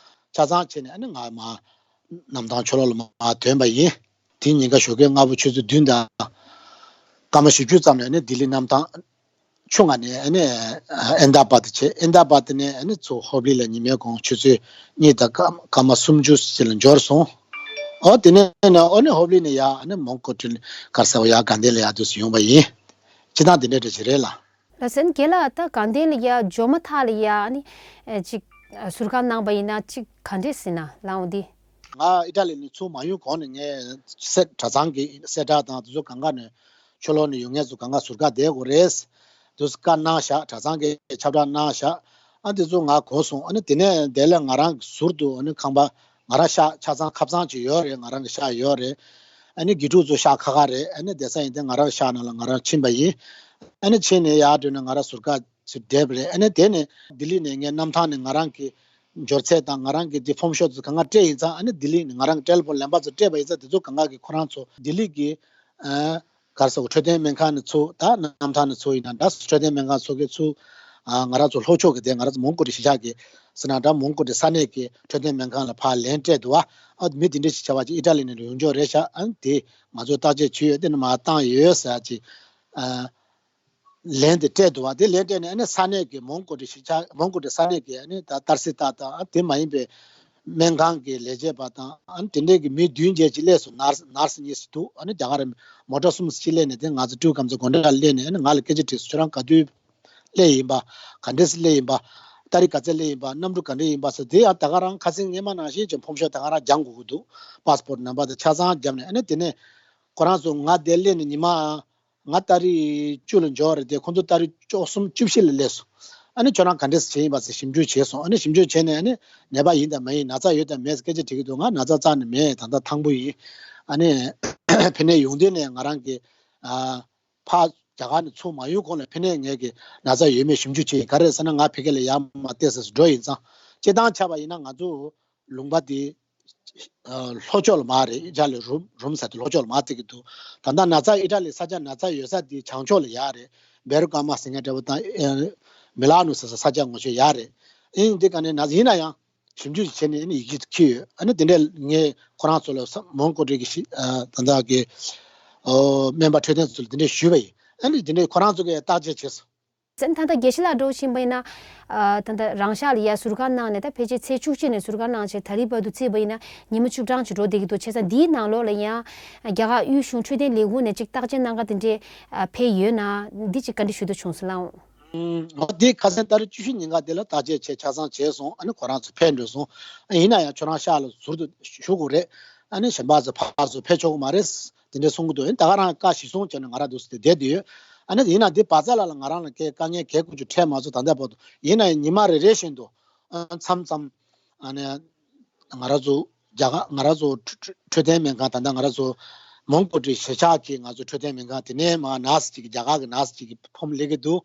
ཆ་ཚང་བྱས་ནས་ཨ་ནི་ང་མར་གནམ་ཐང་ཕྱོགས་ལོགས་ལ་མར་ཐོན་པ་ཡིན། དེ་ཉིན་ཀ་ཞོགས་ཀའི་སྔ་པོ་ཆུ་ཚོད་བདུན་དང་སྐར་མ་བཞི་བཅུ་ཙམ་ལ་ནི་ལྡི་ལི་གནམ་ཐང་ཆུང་ང་ནས་ནི་ཨེན་ད་བ་ཏི་བྱས། ཨེན་ད་བ་ཏི་ནས་ནི་ཚུར་ཧོབ་ལི་ལ་ཉི་མའི་གུང་ཆུ་ཚོད་གཉིས་དང་སྐར་སྐར་མ་སུམ་ཅུ་ཙམ་ལ་འབྱོར་སོང་། ཨོ་དེ་ནས་ནི་ཨོ་ནི་ཧོབ་ལི་ནས་ཡ་ནི་མོན་གྷོ་ཊི་གར་ས་བ་ཡ་དགའ་ལྡན་ལ་ཡ་དུས་སུ་ཡོང་བ་ཡིན། སྤྱིར་བཏང་དེ་འདྲ་འདྲ་ཞིག་རེད་ལ། ལགས་སོ། རྒན་ལགས་ད་དགའ་ལྡན་ལ་ཡ་འབྱོར་མ་ཐག་ལ་ཡ་ནི་ཨ་ཅིག་ཟུར་བཀག་གནང་པ་ཡིན་ན་ཅིག་ག་འདྲས་ཟིན་ན་ལའང་འདི། ང་ཨི་ཊ་ལི་ནས་ཚུར་མ་ཡོང་གོང་ནས་ངས་གསལ་གྲྭ་ཚང་གི་གསལ་བསྒྲགས་དང་དེ་ཚོ་གང་ག་ནས་ཕྱི་ལོགས་ནས་ཡོང་མཁན་ཚོ་གང་ག་ཟུར་བཀག་བསྡད་དགོས་རེད། དུས་བཀའ་གནང་བཞག་གྲྭ་ཚང་གི་ཁྱབ་བསྒྲགས་གནང་བཞག་ཨ་དེ་ཚོ་ང་གོ་སོང་། ཨ་ནི་དེ་ནས་དེ་ལས་ང་རང་གི་ཟུར་དུ་ཨ་ནི་ཁང་པ་ང་རང་ཤག་ཆ་ཚང་ཁབ་ཚང་ཅིག་ཡོད་རེད། ང་རང་གི་ཤག་ཡོད་རེད། ཨ་ནི་དགེ་ཕྲུག་ཚོ་ཤག་ཁ་ཁ་རེད། ཨ་ནི་བསྡད་ས་ཡིན་ཏེ་ང་རང་ཤག་ནང་ལ་ང་རང་ཕྱིན་པ་ཡིན། ཨ་ནི་ཕྱིན་ནས་ཡར་འགྲོ་ནས་ང་རང་ཟུར་བཀག་ཅིག་བསྡད་པ་རེད། ཨ་ནི་དེ་ནས་ལྡི་ལི་ནས་ངའི་གནམ་ཐང་ནས་ང་རང་གི་འབྱོར་ཚད་དང་ང་རང་གི་དེ་ཕོམ་ཤོག་ཚོ་གང་ག་སྤྲད་ཡིན་ཙང་། ཨ་ནི་ལྡི་ལི་ནས་ང་རང་གི་ཊེ་ལི་ཕོན་ལན་པ་ཚོ་སྤྲད་པ་ཡིན་ཙང་། དེ་ཚོ་གང་ག་གི་ཁོ་རང་ཚོ་ལྡི་ལི་གི་ཨ་ག་རེ་ཟེར་དགོས། འཕྲོད་བསྟེན་སྨན་ཁང་ནས་ཚུར་ད་གནམ་ཐང་ནས་ཚུར་ཡིན་ན་འདྲ། འཕྲོད་བསྟེན་སྨན་ཁང་ཚོ་གིས་ཚུར་ཨ་ང་རང་ཚོ་ལྷོ་ཕྱོགས་ཀྱི་དེ་ང་རང་ཚོ་མོན་གྷོ་ཊི་གཞིས་ཆགས་ཀྱི་ཟེར་ན་འདྲ། མོན་གྷོ་ཊི་ས་གནས་ཀྱི་འཕྲོད་བསྟེན་སྨན་ཁང་ལ་ཕར་ལན་སྤྲད་འདུག་བ། ཨ་མི་དེ་འདྲ་ཞིག་བྱ་བ་ཅིག་ཨི་ཊ་ལི་ནས་ཡོང་ཆོག་རེད་ཤག་ཨ་ནི་དེ་ང་ཚོས་བརྟག་དཔྱད་བྱས་ཡོད། དེ་ནི་མར་བཏང་ཡོད་ཟེར་ཅིག་ཨ་ལན་དེ་སྤྲད་འདུག་བ། དེ་ལན་སྤྲད་ནས་ཨ་ནི་ས་གནས་ཀྱི་མོན་གྷོ་ཊི་གཞིས་ཆགས་མོན་གྷོ་ཊི་ས་གནས་ཀྱི་ཨ་ནི་ད་ཏར་སི་ཏ་དང་ཨ་དེ་མ་ཡིན་པའི་སྨན་ཁང་གི་ལས་བྱེད་པ་དང་ཨ་ནི་དེ་འདྲས་ཀྱི་མི་བདུན་བརྒྱད་ཅིག་སླེབས་སོང་། ནར་སི་ནར་སི་གཉིས་ཤིག་འདུག་ཨ་ནི་རྒྱ་གར་མོ་ཊ་གསུམ་ཅིག་སླེབས་ནས་དེ་ང་ཚོ་ཀྲུའུ་ཀམ་ཚོ་སྒོ་འགྲམ་ལ་སླེབས་ནས་ཨ་ནི་ང་ལ་སྐད་ཆ་དྲིས་སོང་། ཁྱོད་རང་ག་དུས་སླེབས་ཡིན་པ། ག་འདྲས་སེ་སླེབས་ཡིན་པ། ཏ་རིག་ག་ཚོད་སླེབས་ཡིན་པ། གནམ་གྲུ་ག་འདྲས་ཡིན་པ་སོགས་དེ་ཡང་ད་ག་རང་ཁ་སང་སྔས་མ་ནང་བཞིན་ཅིག་ཕོམ་ཤོག་ད་ག་རང་སྦྱང་དགོས་ཀྱི་འདུག་པཱ་སི་པོར་ཊི་ནམ་བར་དང་ཆ་ཚང་བརྒྱབ་ནས་ཨ་ནི་དེ་ནས་ཁོ་རང་ཚོ་ང་དེར་སླེབས་ནས་ཉི་མ་ང་ཏ་རིག་བཅུ་ལ་འབྱོར་བ་རེད་དེ། ཁོང་ཚོ་ཏ་རིག་བཅུ་གསུམ་བཅུ་བཞི་ལ་སླེབས་སོང་ ཨ་ནི་ཁྱོད་རང་ག་འདྲས་བྱས་ཡིན་པ་ཟེར་ཞིབ་འཇུག་བྱས་སོང་། ཨ་ནི་ཞིབ་འཇུག་བྱས་ནས་ཨ་ནི་ནད་པ་ཡིན་དང་མ་ཡིན། ན་ཚ་ཡོད་དང་མེད་སྐད་ཆ་དྲིས་ཀྱི་འདུག་ང་ན་ཚ་རྩ་ནས་མེད། ད་ལྟ་ཐང་པོ་ཡིན། ཨ་ནི་ཕ་ནས་ཡོང་དུས་ནས་ང་རང་གི་ཨ་ཕ་རྒྱ་གར་ནས་ཚུར་མ་ཡོང་གོང་ལ་ཕ་ནས་ངས་ཀྱི་ན་ཚ་ཡོད་མེད་ཞིབ་འཇུག་བྱས། ག་རེ་ཟེར་ན་ང་ཕ་གི་ལ་ཡར་མར་བལྟས་ཟེར་འགྲོ་ཡིན་ཙང་། སྤྱིར་བཏང་ཆ་བ་ཡིན་ན་ང་ཚོ་ལུང་པ་དེ་ལྷོ་ཕྱོགས་ལ་མར་རེད། ཨི་ཊ་ལི་རུམ་རུམ་ཟེར་དེ་ལྷོ་ཕྱོགས་ལ་མར་བལྟས་ཀྱི་འདུག་ད་ལྟ་ན་ཚ་ཨི་ཊ་ལི་ས་ཆ་ན་ཚ་ཡོད་ས་དེ་བྱང་ཕྱོགས་ལ་ཡར་རེད། བེ་རུ་ཀ་མ་ཟེར་མཁན་འདྲ་བོ་དང་མི་ལ་ནུ་ཟེར་ས་ས་ཆ་ངོ་ཤེས་ཡར་རེད། ཨིན་འདི་ག་ནས་ན་ཚ་ཡིན་ན་ཡང་ཞིབ་འཇུག་བྱས་ནས་ཨ་ནི་ཡི་གེ་འཁྱེར་ཡོད། ཨ་ནི་དེ་འདྲས་ངས་ཁོ་རང་ཚོ་ལ་ས་མོན་གྷོ་ཊི་གི་ཤི་ཨ་ད་ལྟ་གི་ཨོ་སྨན་པ་འཕྲོད་བསྟེན་ཚོ་ལ་དེ་འདྲས་ཞུས་པ་ཡིན། ཨ་ནི་དེ་འདྲས་ཁོ་རང་ཚོ་གིས་བརྟག་དཔྱད་བྱས་སོང་། ད་ལྟ་དགེ་བཤེས་ལགས་འགྲོ་བཞིན་པ་ཡིན་ན། ཨ་ད་ལྟ་རང་ཤག་ལ་ཡ་ཟུར་བཀག་གནང་ནས་ད་ཕལ་ཆེར་ཚེས་བཅུ་གཅིག་ནས་ཟུར་བཀག་གནང་བྱས་ད་རེས་བར་དུ་བརྩིས་པ་ཡིན་ན་ཉི་མ་བཅུ་གྲངས་ཅིག་འགྲོ་བསྡད་ཀྱི་འདུག་བྱས་ཙང་འདིའི་ནང་ལོགས་ལ་ཡང་རྒྱ་གར་དབུས་གཞུང་འཕྲོད་བསྟེན་ལས་ཁུངས་ནས་ཅིག་བརྟག་དཔྱད་གནང་ག་དེ་འདྲས་ཨ་ཕེབས་ཡོད་ན་འདི་ཅིག་བཀའ་འདྲི་ཞུ་འདོད་བྱུང་སོང་ལགས། ཨུམ། འོ་དེ་ཁ་སང་ཏ་རིག་བཅུ་བཞི་ཉིན་ཀ་དེ་ལ་བརྟག་དཔྱད་བྱས་ཆ་ཚང་བྱས་སོང་། ཨ་ནི་ཁོ་རང་ཚོ་ཕེབས་འགྲོ་སོང་། ཨ་ཡིན་ན་ཡང་ཁྱོད་རང་ཤག་ལ་ཟུར་དུ་བཞུགས་དགོས་རེད། ཨ་ནི་གཞན་པ་ཚོ་ཕར་ཚུར་ཕེབས་ཆོག་གི་མ་རེད། དེ་འདྲ་གསུང་གི་འདུག་ཨ་ནི་ད་ག་རང་བཀའ་གཞིར་བཟུང་བྱས་ནས་ང་རང་འདུག་སེ་བསྡད་བསྡད་ཡོད། ཨ་ནི་ཡིན་ན་དེ་བ་ཚ་ལ་ལ་ང་རང་ལ་སྐད་དཀའ་ངལ་གལ་ཀུ་ཅུ་འཕྲད་མ་སོང་ད་ལྟ་བར་དུ། ཡིན་ན་ཡང་ཉི་མ་རེ་རེ་བཞིན་དུ་ཨ་མཚམས་མཚམས་ཨ་ནི་ང་རང་ཚོ་རྒྱ་གར་ང་རང་ཚོ་འཕྲོད་འཕྲོད་བསྟེན་སྨན་ཁང་ད་ལྟ་ང་རང་ཚོ་མོན་གྷོ་ཊི་གཞིས་ཆགས་ཀྱི་ང་ཚོ་འཕྲོད་བསྟེན་སྨན་ཁང་དེ་ནས་མར་ནར་སི་གཅིག་གིས་རྒྱ་གར་གྱི་ནར་སི་གཅིག་གིས་ཕོམ་སླེབས་ཀྱི་འདུག་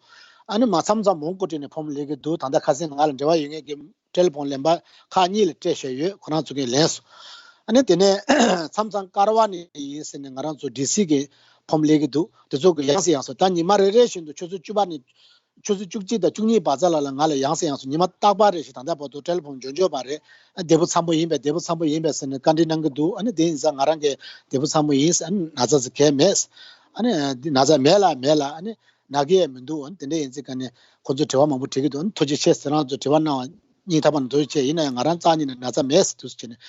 ཨ་ནི་མར་མཚམས་མཚམས་མོན་གྷོ་ཊི་ནས་ཕོམ་སླེབས་ཀྱི་འདུག་ད་ལྟ་ཁ་སང་ང་ལ་འབྲེལ་བ་ཡོད་མཁན་གྱི་ཊེ་ལི་ཕོན་ལེན་པ་ཁག་གཉིས་ལ་སྤྲད་བཞག་ཡོད། ཁོ་རང་ཚོ་གིས་ལེན་སོང་། ཨ་ནི་དེ་ནས་མཚམས་མཚམས་ཀ་ར་ཝ་ནས་ཡིན་ཟེར་ནས་ང་རང་ཚོ་ཌི་སི་གིས་ཕོམ་སླེབས་ཀྱི་འདུག་དེ་ཚོ་གིས་ཡང་སེ་ཡང་སེ་ད་ཉི་མ་རེ་རེ་བཞིན་དུ་ཆུ་ཚོད་བཅུ་པ་ནས་ཆུ་ཚོད་བཅུ་གཅིག་དང་བཅུ་གཉིས་བར་མཚམས་ལ་ལ་ང་ལ་ཡང་སེ་ཡང་སེ་ཉི་མ་རྟག་པར་རེ་བཞིན་ད་ལྟ་བར་དུ་ཊེ་ལི་ཕོན་འབྱོར་འབྱོར་བ་རེད། ཨ་བདེ་པོ་འཚམ་པོ་ཡིན་པས། བདེ་པོ་འཚམ་པོ་ཡིན་པས་ཟེར་ནས་བཀའ་འདྲི་གནང་གི་འདུག་ཨ་ནི་དེ་ཡིན་ཙང་ང་རང་གིས་བདེ་པོ་འཚམ་པོ་ཡིན་ཟེར། ཨ་ནི་ན་ཚ་ཟེར་གང་ཡང་མེད། ཨ་ནི་འདི་ན་ཚ་མེད་ལ་མེད་ལ་ཨ་ནི་ན་གི་ཡང་མི་འདུག་ཨ་ནི་དེ་འདྲ་ཡིན་ཙང་ག་ནས་ཁོ་ཚོས་དྲི་བ་མང་པོ་དྲི་གི་འདུག་ཨ་ནི་ཐུགས་རྗེ་ཆེ་ཟེར། རང་ཚོས་དྲི་བ་གནང་བ་སྙིང་ཐག་པ་ནས་ཐུགས་རྗེ་ཆེ། ཡིན་ན་ཡང་ང་རང་རྩ་ཉིད་ནས་ན་ཚ་མེད་ཟེར་དུས་སུ་བྱས་ནས་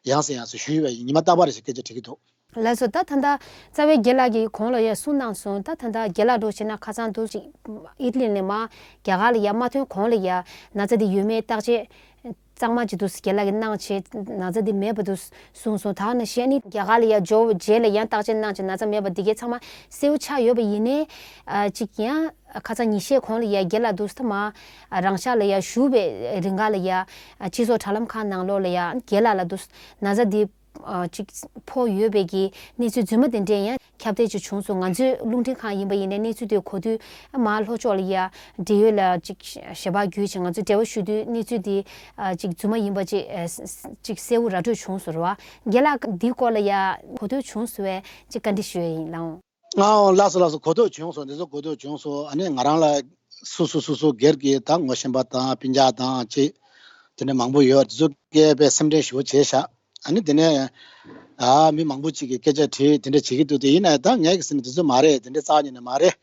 ཡང་སེ་ཡང་སེ་ཞུས་པ་ཡིན། ཉི་མ་རྟག་པར་རེ་བཞིན་སྐད་ཆ་དྲི་གི་འདུག་ལགས་སོ། ད་ད་ལྟ་རྩ་བའི་རྒན་ལགས་ཀྱིས་གོང་ལ་ཡ་གསུངས་གནང་སོང་། ད་ད་ལྟ་རྒན་ལགས་འགྲོ་བྱས་ན་ཁ་སང་འདུག་ཅིག་ཨི་ཊ་ལི་ནས་མར་རྒྱ་གར་ལ་ཡ་མ་ཐོན་གོང་ལ་ཡ་ན་ཚ་འདི་ཡོད་མེད་བརྟག་དཔྱད་གཙང་མ་ཅིག་འདུག་སེ་རྒན་ལགས་ཀྱིས་གནང་བྱས་ན་ཚ་འདི་མེད་པ་འདུག་གསུངས་སོང་། ད་ནང་བཞིན་ཨ་ནི་རྒྱ་གར་ལ་ཡ་འབྱོར་བའི་རྗེས་ལ་ཡང་བརྟག་དཔྱད་གནང་བྱས་ན་ཚ་མེད་པ་འདི་གའི་ཚང་མ་གསལ་པོ་ཆགས་ཡོད་པ་ཡིན་ནའི་ཨ་ཅིག་ཡང་ཁ་སང་ཉིན་ཤས་གོང་ལ་ཡ་རྒན་ལགས་འདུག་སེ་མར་རང་ཤག་ལ་ཡ་བཞུགས་པའི་རིང་ག་ལ་ཡ་སྤྱི་ཚོགས་དྲ་ལམ་ཁག་ནང་ལོགས་ལ་ཡ་རྒན་ལགས་ལ་འདུག་སེ་ན་ཚ་འདི་ཨ་ཅིག་ཕོག་ཡོད་པའི་གི་གནས་ཚུལ་རྫུན་མ་དེ་འདྲས་ཡང་ཁྱབ་གདལ་ཅིག་བྱུང་སོང་། ང་ཚོའི་རླུང་འཕྲིན་ཁང་ཡིན་པ་ཡིན་ནའི་གནས་ཚུལ་དེ་གོ་དུས་མར་ལྷོ་ཕྱོགས་ལ་ཡ་འབྲེལ་ཡོད་ལ་ཅིག་ཞལ་པར་བརྒྱུད་ཅིག་ང་ཚོས་འབྲེལ་བ་ཞུ་དུས་གནས་ཚུལ་དེ་ཨ་ཅིག་རྫུན་མ་ཡིན་པ་ཅིག་ཨ་ཅིག་གསལ་པོ་ར་སྤྲོད་བྱུང་སོང་རེད་བ། རྒན་ལགས་འདིའི་སྐོར་ལ་ཡ་གོ་ཐོས་བྱུང་སོང་བས་ཅིག་བཀའ་འདྲི་ཞུ་ཡ་ཡིན་ལགས། ཨོ་ལགས་སོ་ལགས་སོ། གོ་ཐོས་བྱུང་སོང་། འདི་ཚོ་གོ་ཐོས་བྱུང་སོང་། ཨ་ནི་ང་རང་ལ་སོ་སོ་སོ་སོ་སྒེར་གྱི་ད་ངོ་ཤེས་པ་དང་སྤུན་ཀྱག་དང་ཅིག་དེ་འདྲ་མང་པོ་ཡོད། དེ་ཚོ་སྐད་པའི་སེམས་ཁྲལ་ཞེ་པོ་བྱས་ཤག་ཨ་ནི་དེ་ནས་ཨ་མི་མང་པོ་ཅིག་གིས་སྐད་ཆ་དྲིས་དེ་འདྲ་བྱེད་ཀྱི་འདུག་དེ་ཡིན་ན་ཡང་ད་ངས་གི་ཟེར་ན་དེ་ཚོ་མ་རེད། དེ་འདྲ་རྩ་ཉིད་ནས་མ་རེད།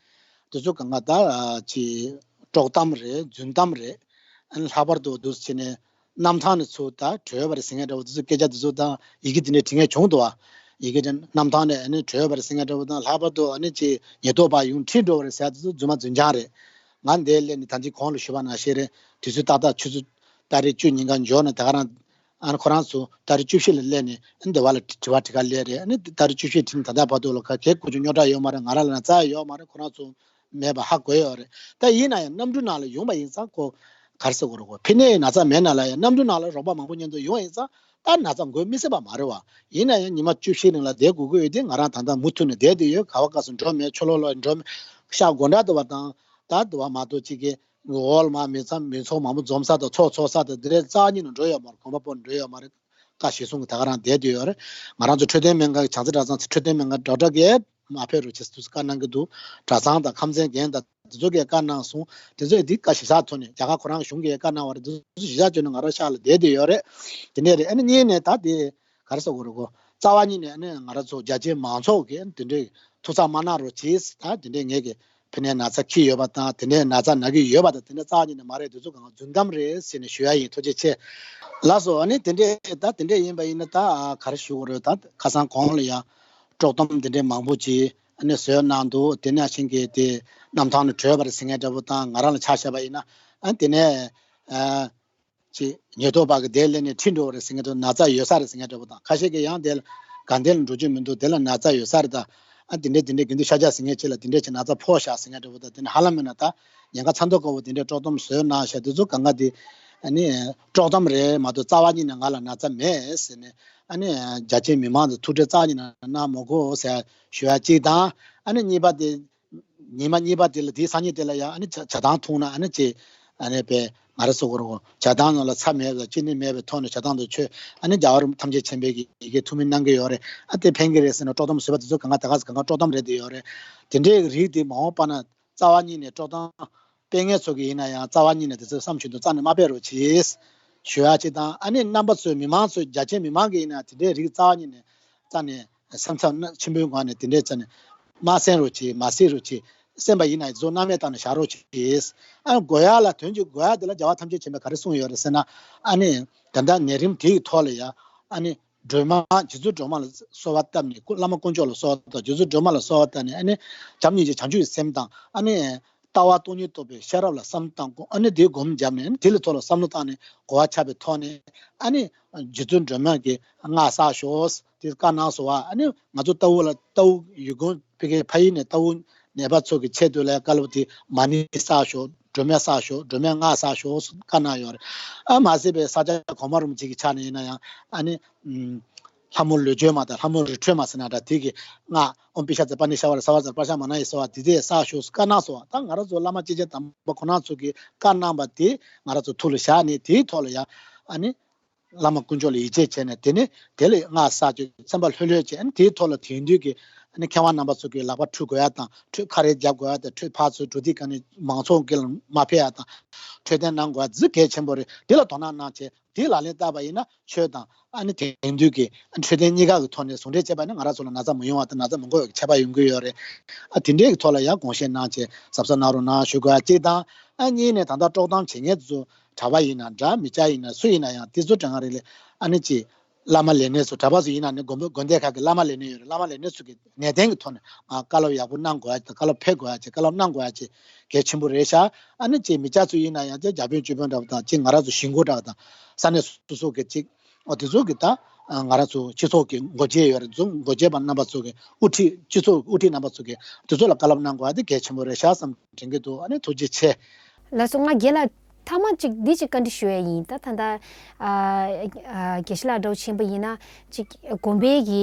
དེ་ཚོ་གང་ག་ད་ཨ་ཅིག་དཀྲོག་གཏམ་རེད། རྫུན་གཏམ་རེད། ཨ་ནི་ལྷག་པར་དུ་འདུག་སེ་བྱས་ནས་གནམ་ཐང་ནས་ཚུར་ད་བྲོས་པ་རེད་ཟེར་མཁན་འདྲ་བོ་དེ་ཚོ་སྐད་ཆ་དེ་ཚོ་དང་ཡི་གེ་དེ་འདྲ་བྲིས་མཁན་བྱུང་འདུག་བ། ཡི་གེ་དེ་གནམ་ཐང་ནས་ཨ་ནི་བྲོས་པ་རེད་ཟེར་མཁན་འདྲ་བོ་དང་། ལྷག་པར་དུ་ཨ་ནི་ཅིག་ཉེན་རྟོག་པ་ཡོང་ཁྲིད་འགྲོ་བ་རེད་ཟེར་ཡ་དེ་ཚོ་རྫུན་མ་རྫུན་རྐྱང་རེད། ང་འདིར་སླེབས་ནས་ད་ཅི་གོང་ལ་ཞུས་པ་ནང་བཞིན་རེད། དུས་ཚོད་ཏག་ཏག་ཆུ་ཚོད་ཏ་རིག་བཅུ་ཉིན་ཀ་འབྱོར་ནས་ད་ག་རང་ཨ་ནི་ཁོ་རང་ཚོ་ཏ་རིག་བཅུ་བཞི་ལ་སླེབས་ནས་ཨ་ནི་འདི་བ་ལ་དྲི་བ་དྲི་ག་སླེབས་རེད། ཨ་ནི་ཏ་རིག་བཅུ་བཞི་དྲིས་ནས་ད་ལྟ་བར་དུ་ལ་ག་གེ་ཀུ་ཅོ་རྙོག་དྲ་ཡོད་མ་རེད། ང་རང་ལ་ན་ཚ་ཡོད་མ་རེད། ཁོ་རང་ཚོ་མེད་པ་ཧ་གོ་ཡོད་རེད། ད་ཡིན་ན་ཡང་གནམ་གྲུ་ནང་ལ་ཡོང་པ་ཡིན་ཙང་ཁོ་ག་རེ་ཟེར་དགོས་རེད། ཁོ་ཕི་ནས་ན་ཚ་མེད་ན་ལ་ཡང་གནམ་གྲུ་ནང་ལ་རོགས་པ་མང་པོ་མཉམ་དུ་ཡོང་བ་ཡིན་ཙང་ད་ན་ཚ་འགོས་མི་སྲིད་པ་མ་རེད་བ། ཡིན་ན་ཡང་ཉི་མ་བཅུ་བཞི་རིང་ལ་བསྡད་དགོས་ཀྱི་ཡོད་དེ། ང་རང་ད་ལྟ་མུ་མཐུད་ནས་བསྡད་དེ་ཡོད། ག་བ་ག་སུ་འགྲོ་མེད། ཕྱི་ལོགས་ལ་འགྲོ་མེད། ཤག་དགོང་དག་དུ་བ་དང་ད་དུ་བ་མ་གཏོགས་ཅིག་གི་འོག་ལ་མ་མི་ཚང་མི་ཚོགས་མང་པོ་འཛོམས་ས་དང་ཚོགས་ཚོགས་ས་དང་དེ་འདྲའི་རྩ་ཉིད་ནས་འགྲོ་ཡོད་མ་རེད། གོམ་པ་སྤོ་ནས་འགྲོ་ཡོད་མ་རེད། བཀའ་གཞིར་བཟུང་གི་ད་ག་རང་བསྡད་དེ་ཡོད་རེད། ང་རང་ཚོ་འཕྲོད་བསྟེན་སྨན་ཁང་གི་བྱང་རྩེ་གྲྭ་ཚང་ཚོ་འཕྲོད་བསྟེན་སྨན་ཁང་ཌོག་ཊར་གིས་མ་ཕེབས་རོགས་བྱེད་ཟེར་བཀའ་གནང་གི་འདུག་གྲྭ་ཚང་དང་ཁམས་ཚན་རྒན་དང་དེ་ཚོ་གིས་བཀའ་གནང་སོང་། དེ་ཚོས་འདི་བཀའ་གཞི་བཞག་ཐོག་ནས་རྒྱ་གར་ཁོ་རང་གཞུང་གིས་བཀའ་གནང་བ་རེད། དེ་ཚོ་གཞི་བཞག་བྱས་ནས་ང་རང་ཤག་ལ་བསྡད་དེ་ཡོད་རེད། དེ་འདྲས་རེད། ཨ་ནི་གཉིས་ནས་ད་དེ་ག་རེ་ཟེར་དགོས་རེད་གོ། རྩ་བ་ཉིད་ནས་ཨ་ནི་ང་རང་ཚོ་རྒྱ་ཆེའི་མང་ཚོགས་ཀྱིས་དེ་འདྲས་ཐུགས་འཚབ་མ་གནང་རོགས་གྱིས། ད་དེ་འདྲས་ངས་ཀྱི་ཕི་ནས་ན་ཚ་འཁྱེར་ཡོད་པ་དང་དེ་ནས་ན་ཚ་ན་གི་ཡོད་པ་དང་དེ་འདྲས་རྩ་བ་ཉིད་ནས་མ་རེད། དེ་ཚོ་གང་རྫུན་གཏམ་རེད་ཟེར་ནས་ཞུ་ཡ་ཡིན། ཐུགས་རྗེ་ཆེ། ལགས་སོ། ཨ་ནི་དེ་འདྲས་ད་དེ་འདྲས་ཡིན་པ་ཡིན་ན་ད་ག་རེ་ཞུ་དགོས་རེད། ད་ཁ་སང་གོང་ལ་ཡང་དཀྲོག་གཏམ་དེ་འདྲས་མང་པོ་ཅིག་ཨ་ནི་བཟོས་གནང་འདུག་དེ་ནང་བཞིན་གྱི་དེ་གནམ་ཐང་ནས་བྲོས་པ་རེད་ཟེར་མཁན་འདྲ་པོ་དང་། ང་རང་ལ་ཆ་བཞག་པ་ཡིན་ན་ཨ་དེ་ནས་ཨ་ཅིག་ཉེན་རྟོག་པ་གི་དེ་སླེབས་ནས་ཁྲིད་འགྲོ་བ་རེད་ཟེར་མཁན་འདྲ། ན་ཚ་ཡོད་ས་རེད་ཟེར་མཁན་འདྲ་པོ་དང་། ཁ་ཤས་ཀྱིས་ཡང་དེ་ལ་དགའ་ལྡན་ལ་འགྲོ་རྒྱུ་མི་འདུག་དེ་ལ་ན་ཚ་ཡོད་ས་རེད། ད་ ཨ་དེ་འདྲས་དེ་འདྲས་དགེ་འདུན་ཤཱཀྱ་ཟེར་མཁན་ཅིག་ལ་དེ་འདྲས་ཅིག་ན་ཚ་ཕོག་ཤག་ཟེར་མཁན་འདྲ་པོ་དང་། དེ་ནས་ཧ་ལམ་མིན་ན་ད་ཉེན་ཁ་ཚ་མདོག་ཁ་པོ་དེ་འདྲས་དཀྲོག་གཏམ་བཟོས་གནང་ཤག་དེ་ཚོ་གང་ག་དེ་ཨ་ནི་དཀྲོག་གཏམ་རེད་མ་གཏོགས་རྩ་བ་ཉིད་ནས་ང་ལ་ན་ཚ་མེད་ཟེར་ནས། ཨ་ནི་རྒྱ་ཆེའི་མི་མང་དང་ཐུག་འཕྲད་རྩ་བ་ཉིད་ནས་གནང་མ་དགོས་ཟེར་ཞུ་ཡ་གཅིག་དང་། ཨ་ནི་གཉིས་པ་དེ། ཉི་མ་གཉིས་པ་དེ་ལ་དེའི་སང་ཉིན་དེ་ལ་ཡང་ཨ་ནི་ཇ་ཇ་ཐང་འཐུང་ན་ཨ་ནི་ཅི། ཨ་ནི་པའི་ང་རང་ཚོ་གོ་རོ་ཇ་ཐང་ནང་ལ་ཚྭ་མེད་པ་ཅི་ནི་མེད་པའི་ཐོག་ནས་ཇ་ཐང་དུ་མཆོད། ཨ་ནི་རྒྱལ་བ་རིན་པོ་ཐམས་ཅད་མཁྱེན་པའི་གི་ཡི་གེ་ཐུགས་སྨོན་གནང་གི་ཡོད་རེད། ཨ་དེ་ཕན་གི་རེད་ཟེར་ནས་དཀྲོག་གཏམ་བཟོས་པ་དེ་ཚོ་གང་ག་ད་ག་ས་གང་ག་དཀྲོག་གཏམ་རེད་དེ་ཡོད་རེད། དེ་འདྲའི་རིགས་དེ་མ་འོངས་པ་ན་རྩ་བ་ཉིད་ནས་དཀྲོག་གཏམ་སྤེལ་མཁན་ཚོ་གི་ཡིན་ན་ཡང་རྩ་བ་ཉིད་ནས་དེ་ཚོ་བསམ་བཞིན་དུ་རྩ་ནས་མ་སྤེལ་རོགས་གྱིས། ཞུ་ཡ་ཅིག་དང་། ཨ་ནི་རྣམ་པ་ཚོའི་མི་མང་ཚོའི་རྒྱ་ཆེའི་མི་མང་གི་ཡིན་ན་དེ་འདྲའི་རིགས་རྩ་བ་ཉིད་ནས་རྩ་ནས་སེམས་འཚབ་ཆེན་པོའི་ངང་ནས་དེ་འདྲའི་རྩ་ནས་མ་གསན་རོགས་གྱིས། མ་གཟིགས་རོགས་གྱིས། གསན་པ་ཡིན་ན་ཡང་གཟུགས་སྣང་མེད་བཏང་ནས་བཞག་རོགས་གྱིས། ཨ་དགོས་ཡ་ལ་དོན་གྱི་དགོས་ཡ་དེ་ལ་རྒྱལ་བ་ཐམས་ཅད་མཁྱེན་པས་ག་རེ་གསུངས་ཡོད་རེད་ཟེར་ན། ཨ་ནི་ད་ལྟ་ནད་རིམས་དེའི་ཐོག་ལ་ཡ་ཨ་ནི་སྒྲོལ་མ་རྗེ་བཙུན་སྒྲོལ་མ་ལ་གསོལ་བ་བཏབ་ནས་སྐུ་བླ་མ་དཀོན་མཆོག་ལ་གསོལ་བ་བཏབ། རྗེ་བཙུན་སྒྲོལ་མ་ལ་གསོལ་བ་བཏབ་ནས་ཨ་ནི་བྱམས་སྙིང་རྗེ་བྱང་ཆུབ་ཀྱི་སེམས་དང་། ཨ་ནི་ལྟ་བ་སྟོང་ཉིད་རྟོགས་པའི་ཤེས་རབ་ལ་བསམ་བློ་བཏང་དགོས། ཨ་ནི་དེའི་སྒོམ་བརྒྱབ་ནས་ཨ་ནི་དེ་ལ་ཐོག་ལ་བསམ་བློ་བཏང་ནས་གོ་བ་ཆགས་པའི་ཐོག་ནས། ཨ་ནི་རྗེ་བཙུན་སྒྲོལ་མ་གིས་སྔགས་བསགས་ཤོག་དེ་བཀའ་གནང་སོང་བ། ཨ་ནི་ང་ཚོ་ལྟ་བུ་ལ་ལྟ་བུ་ཡུལ་ཁོངས་ཕ་གིའི་ཕ་ཡུལ་ནས་ལྟ་བུ་ནད་པ་ཚོ་གི་ཆེད་དུ་ལ་བཀའ་སློབ་དེ་མ་ཎི་བསགས་ཤོག་སྒྲོལ་མ་བསགས་ཤོག་སྒྲོལ་མའི་སྔགས་བསགས་ཤོག་བཀའ་གནང་ཡོད་རེད། ཨ་མ་ཟད་པའི་ས་སྐྱ་གོང་མ་རིན་པོ་ཆེ་གི་ཕྱག་ནས་ཡིན་ན་ཡང་ཨ་ནི། ལྷ་མོ་ལུས་སྦྱོར་མ་དང་ལྷ་མོ་རི་ཁྲོད་མ་ཟེར་ན་འདྲ། དེ་གི་སྔགས་ཨོཾ་པི་ཤ་ཙ་པ་ཎི་ཤ་བ་ར་ས་བ་ཙ་པ་ཤ་མ་ན་ཡེ་སྭཱ་ཧཱ་དེ་དེ་བསགས་ཤོག་བཀའ་གནང་སོང་བ། ད་ང་རང་ཚོ་བླ་མ་སྐྱེས་ཆེན་དམ་པ་ཁོང་རྣམ་ཚོ་གིས་བཀའ་གནང་བ་དེ་ང་རང་ཚོ་ཐུགས་ལ་བཞག་ནས་དེའི་ཐོག་ལ་ཡང་ཨ་ནི་བླ་མ་དཀོན་མཆོག་ལ་ཡིད་ཆེས་བྱས་ནས་དེ་ནས་དེ་ལ་སྔགས་བསགས་ཀྱི་སེམས་པ་ལྷོད་ལྷོད་བྱས། ཨ་ནི་དེའི་ཐོག་ལ་དེང་དུས་ཀྱི་ཨ་ནི་མཁས་དབང་རྣམ་པ་ཚོ་གིས་ལག་པ་འཁྲུ་དགོས་ཡ་དང་འཁྲུད་ཁ་རས་རྒྱབ་དགོས་ཡ་དང་འཁྲུད་ཕར་ཚུར་འགྲོ་དུས་ག་ནས་མང་ཚོགས་ཀྱི་ལ་མ་ཕེབས་ཡ་དང་འཕྲོད་བསྟེན་གནང་དགོས་ཡ་ཟིག་གལ་ཆེན་པོ་རེད། དེ་ལ་དོ་སྣང་གནང་བྱས། དེ་ལག་ལེན་བསྟར་བ་ཡིན་ན་ཆོས་དང་ཨ་ནི་དེང་དུས་ཀྱི་འཕྲོད་བསྟེན་གཉིས་ཀ་གི་ཐོག་ནས་ཟུང་འབྲེལ་བྱས་པ་ཡིན་ན་ང་རང་ཚོ་ལ་ན་ཚ་མི་ཡོང་བ་དང་ན་ཚ་མི་འགོ་བའི་ཁྱབ་པ་ཡོང་གི་ཡོད་རེད། ཨ་དེ་འདྲའི་གི་ཐོག་ལ་ཡང་དགོངས་བཞེས་གནང་བྱས་གཟབ་གཟབ་གནང་རོགས་གནང་ཞུ་དགོས་ཡ་གཅིག་དང་། ཨ་གཉིས་ནས་ད་ལྟ་དཀྲོག་གཏམ་བྱེད་མཁན་ཚོ་གྲྭ་པ་ཡིན་ན་འདྲ་མི་སྐྱ་ཡིན་ན་སུ་ཡིན་ན་ཡང་དེ་ཚོ་དྲན་ག་རེ་ལས་ཨ་ནི་ཅི། བླ་མ་ལས་སྣེ་ཚོ་གྲྭ་པ་ཚོ་ཡིན་ན་ནི་དགོན་པ་དགོན་སྡེ་ཁག་གི་བླ་མ་ལས་སྣེ་ཡོད་རེད། བླ་མ་ལས་སྣེ་ཚོ་གི་ནན་ཏན་གྱི་ཐོག་ནས་ང་བཀའ་སློབ་ཡག་པོ་གནང་དགོས་ཡ་དང་བཀའ་སློབ་ཕེབས་དགོས་ཡ་བཅས་བཀའ་སློབ་གནང་དགོས་ཡ་བཅས་གལ་ཆེན་པོ་རེད་ཤག་ཨ་ནི་ཅིག་མི་སྐྱ་ཚོ་ཡིན་ན་ཡང་ཅིག་བརྒྱ་དཔོན་བཅུ་དཔོན་འདྲ་པོ་དང་ཅིག་ང་རང་ཚོ་གཞིས་འགོ་འདྲ་པོ་དང་ས་གནས་སོ་སོ་གི་ཅིག་ཨོ་དེ་ཚོ་གི་ད་ང་རང་ཚོ་སྤྱི་ཚོགས་ཀྱི་འགོ་འབྱེད་ཡོད་རེད། འཛུགས་འགོ་འབྱེད་པ་རྣམ་པ་ཚོ་གི་དབུ་ཁྲིད་སྤྱི་ཚོགས་དབུ་ཁྲིད་རྣམ་པ་ཚོ་གི་དེ་ཚོ་ལ་བཀའ་སློབ་གནང་དགོས་ཡ་དེ་གལ་ཆེན་པོ་རེད་ཤག་བསམ་དྲན་གྱི་འདུག་ཨ་ནི་ཐུགས་རྗེ་ཆེ། ལགས་སོ། ང་རྒན་ལགས་མཐའ་མ་གཅིག་འདི་གཅིག་བཀའ་འདྲི་ཞུ་ཡས་ཡིན། ད་ད་ལྟ་ཨ་ཨ་དགེ་བཤེས་ལགས་འདྲ་བོ་ཕྱིན་པ་ཡིན་ན་གཅིག་དགོན་པའི་གི་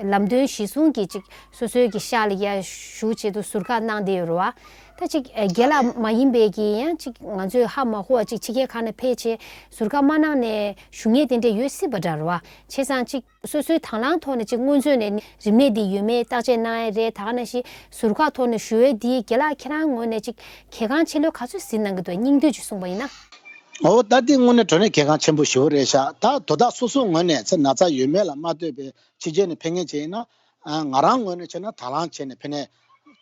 ལམ་སྟོན་གཞི་བཟུང་གི་གཅིག་སོ་སོའི་གི་ཤག་ལ་ཡ་བཞུགས་ཆེད་དུ་ཟུར་བཀག་གནང་བསྡད་ཡོད་རེད་བ། ད་གཅིག་ཨ་རྒན་ལགས་མ་ཡིན་པའི་གི་ཡང་གཅིག་ང་ཚོས་ཧ་མ་གོ་བ་གཅིག་ཕྱི་རྒྱལ་ཁག་ནས་ཕེབས་བྱས་ཟུར་བཀག་མ་གནང་ནས་བཞུགས་མཁན་དེ་འདྲ་ཡོད་སྲིད་པ་འདྲ་རེད་བ། བྱས་ཙང་གཅིག་སོ་སོའི་དང་བླངས་ཐོག་ནས་ཅིག་སྔོན་ཚུད་ནས་རིམས་ནད་འདི་ཡོད་མེད་བརྟག་དཔྱད་གནང་ཡས་རེད། ད་ག་ནང་བཞིན་ཟུར་བཀག་ཐོག་ནས་ཞུ་ཡས་འདི་རྒན་ལགས་ཁྱེད་རང་ངོས་ནས་ཅིག་གལ་འགངས་ཆེ་ལོས་ག་ཚོད་གཟིགས་གནང་གི་འདུག་སྙིང་བསྡུས་ཅིག་གསུངས་པ་ཡིན་ན། འོ་ད་འདི་དངོས་གནས་དྲང་གནས་གལ་འགངས་ཆེན་པོ་ཞེ་པོ་རེད་ཤག་ད་དོ་བདག་སོ་སོ་ངོས་ནས་ཚེ་ན་ཚ་ཡོད་མེད་ལ་མ་ལྟོས་པའི་ཕྱི་རྒྱལ་ནས་ཕེབས་མཁན་ཅིག་ཡིན་ན། ཨ་ང་རང་ངོས་ནས་བྱས་ན་དང་བླངས་བྱས་ནས་ཕེབས་ནས་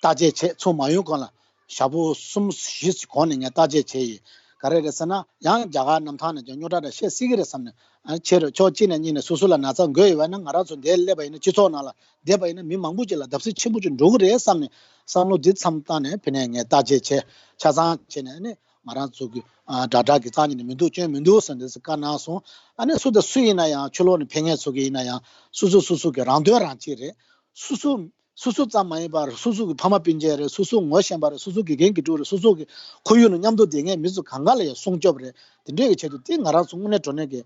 བརྟག་དཔྱད་བྱས། ཚུར་མ་ཡོང་གོང་ལ། ཞག་པོ་གསུམ་བཞི་གོང་ནས་ངས་བརྟག་དཔྱད་བྱས་ཡིན། ག་རེ་རེད་ཟེར་ན་ཡང་རྒྱ་གར་གནམ་ཐང་ནས་ཀྱང་རྙོག་དྲ་འདྲ་བཤད་སྲིད་ཀྱི་རེད་བསམ་ནས། ཨ་ནི་ཕྱིར་ཕྱོགས་གཅིག་ནས་གཉིས་ནས་སོ་སོ་ལ་ན་ཚ་འགོས་ཡོད་པ་ཡིན་ན་ང་རང་ཚོ་འདིར་སླེབས་པ་ཡིན་ན་སྤྱི་ཚོགས་ནང་ལ་བསྡད་པ་ཡིན་ན་མི་མང་པོ་ཅིག་ལ་བརྡབ་གསིག་ཆེན་པོ་ཅིག་འགྲོ་གི་རེད་བསམ་ནས་བསམ་བློ་འདི་མཚམས་བཏང་ནས་ཕ་གིར་ངས་བརྟག་དཔྱད་བྱས། ཆ་ཚང་བྱས་ནས་ཨ་ནི་ང་རང་ཚོ་གི་ཨ་དྲག་དྲག་གི་རྩ་ཉིད་ནས་མི་འདུག་སྐྱོན་མི་འདུག་ཟེར་འདི་ཚོ་བཀའ་གནང་སོང་། ཨ་ནི་སུ་དང་སུ་ཡིན་ན་ཡང་ཕྱི་ལོགས་ནས་ཕེབས་མཁན་ཚོ་གི་ཡིན་ན་ཡང་སོ་སོ་སོ་སོ་གི་རང་དོན་རང་གཅེས་རེད། སོ་སོ། སོ་སོ་ཙམ་མ་ཡིན་པར་སོ་སོ་གི་ཕ་མ་སྤུན་མཆེད་རེད། སོ་སོ་ངོ་ཤེས་པ་རེད། སོ་སོ་དགེ་རྒན་དགེ་ཕྲུག་རེད། སོ་སོ་གི་ཁོར་ཡུག་ནང་མཉམ་དུ་བསྡད་མཁན་མི་ཚོ་གང་ག་ལ་ཡང་སྲུང་སྐྱོབ་རེད། དེ་འདྲའི་གི་ཆེད་དུ་དེ་ང་རང་ཚོ་དངོས་གནས་དྲང་གནས་ཀྱི་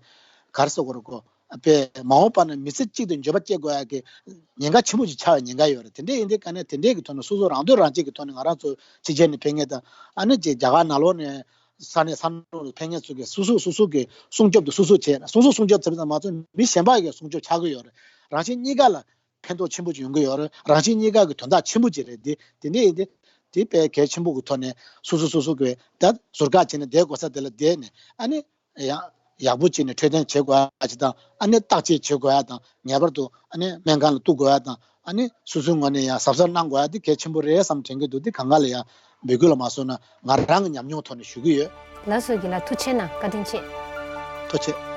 ག་རེ་ཟེར་དགོས་རེད་གོ། དཔེ་མ་འོངས་པ་ན་མི་ཚེ་གཅིག་ཏུ་འགྱོད་པ་སྐྱེ་དགོས་ཡ་གི་ཉེན་ཁ་ཆེན་པོ་ཞིག་ཆགས་པའི་ཉེན་ཁ་ཡོད་རེད། དེ་འདྲའི་ཡིན་དུས་ག་ནས་དེ་འདྲའི་གི་ཐོག་ནས་སོ་སོ་རང་དོན་རང་གཅེས་ཀྱི་ཐོག་ནས་ང་རང་ཚོ་ཕྱི་རྒྱལ་ནས་ཕེབས་མཁན་དང་ཨ་ནི་ཅིག་རྒྱ་གར་ནང་ལོགས་ནས་ས་གནས་ས་ནང་ལ་ཕེབས་མཁན་ཚོ་གི་སོ་སོ་སོ་སོ་གི་སྲུང་སྐྱོབ་དེ་སོ་སོ་བྱས། སོ་སོ་སྲུང་སྐྱོབ་བྱས་པ་ཙམ་མ་གཏོགས་མི་གཞན་པ་གི་སྲུང་སྐྱོབ་ཆགས་ཀྱི་ཡོད་རེད། རང་གཞན་གཉིས་ཀ་ལ་ཕན་ཐོགས་ཆེན་པོ་ཅིག་ཡོང་གི་ཡོད་རེད། རང་གཞན་གཉིས་ཀ་གི་དོན་དག་ཆེན་པོ་ཅིག་རེད། འདི་དེ་འདྲ་ཡིན་ཏེ། དེ་དཔེ་གལ་ཆེན་པོ་གི་ཐོག་ནས་སོ་སོ་སོ་སོ་གི་ད་ཟུར་བཀག་བྱས་ནས་བསྡད་དགོས་ས་དེ་ལ་བསྡད་ནས་ཨ་ནི་ཡག་ཡག་པོ་བྱས་ནས་འཕྲོད་བསྟེན་བྱེད་དགོས་ཡ་ཅིག་དང་། ཨ་ནི་བརྟག་དཔྱད་བྱེད་དགོས་ཡ་དང་། ངེས་པར་དུ་ཨ་ནི་སྨན་ཁང་ལ་གཏུག་དགོས་ཡ་དང་། ཨ་ནི་སོ་སོའི་ངོས་ནས་ཡང་གཟབ་གཟབ་གནང་དགོས་ཡ་དེ་གལ་ཆེན་པོ་རེད་བསམ་དྲན་གྱི་འདུག་དེ་གང་ག་ལ་ཡང་འབོད་སྐུལ་ལ་མ་སོང་ན་ང་རང་གི་ཉམས་མྱོང་ཐོག་ནས་ཞུ་གི་ཡོད། ལགས་སོ། རྒན་ལགས་ཐུགས་རྗེ་གནང་། བཀའ་དྲིན་ཆེ། ཐུགས་རྗེ་ཆེ།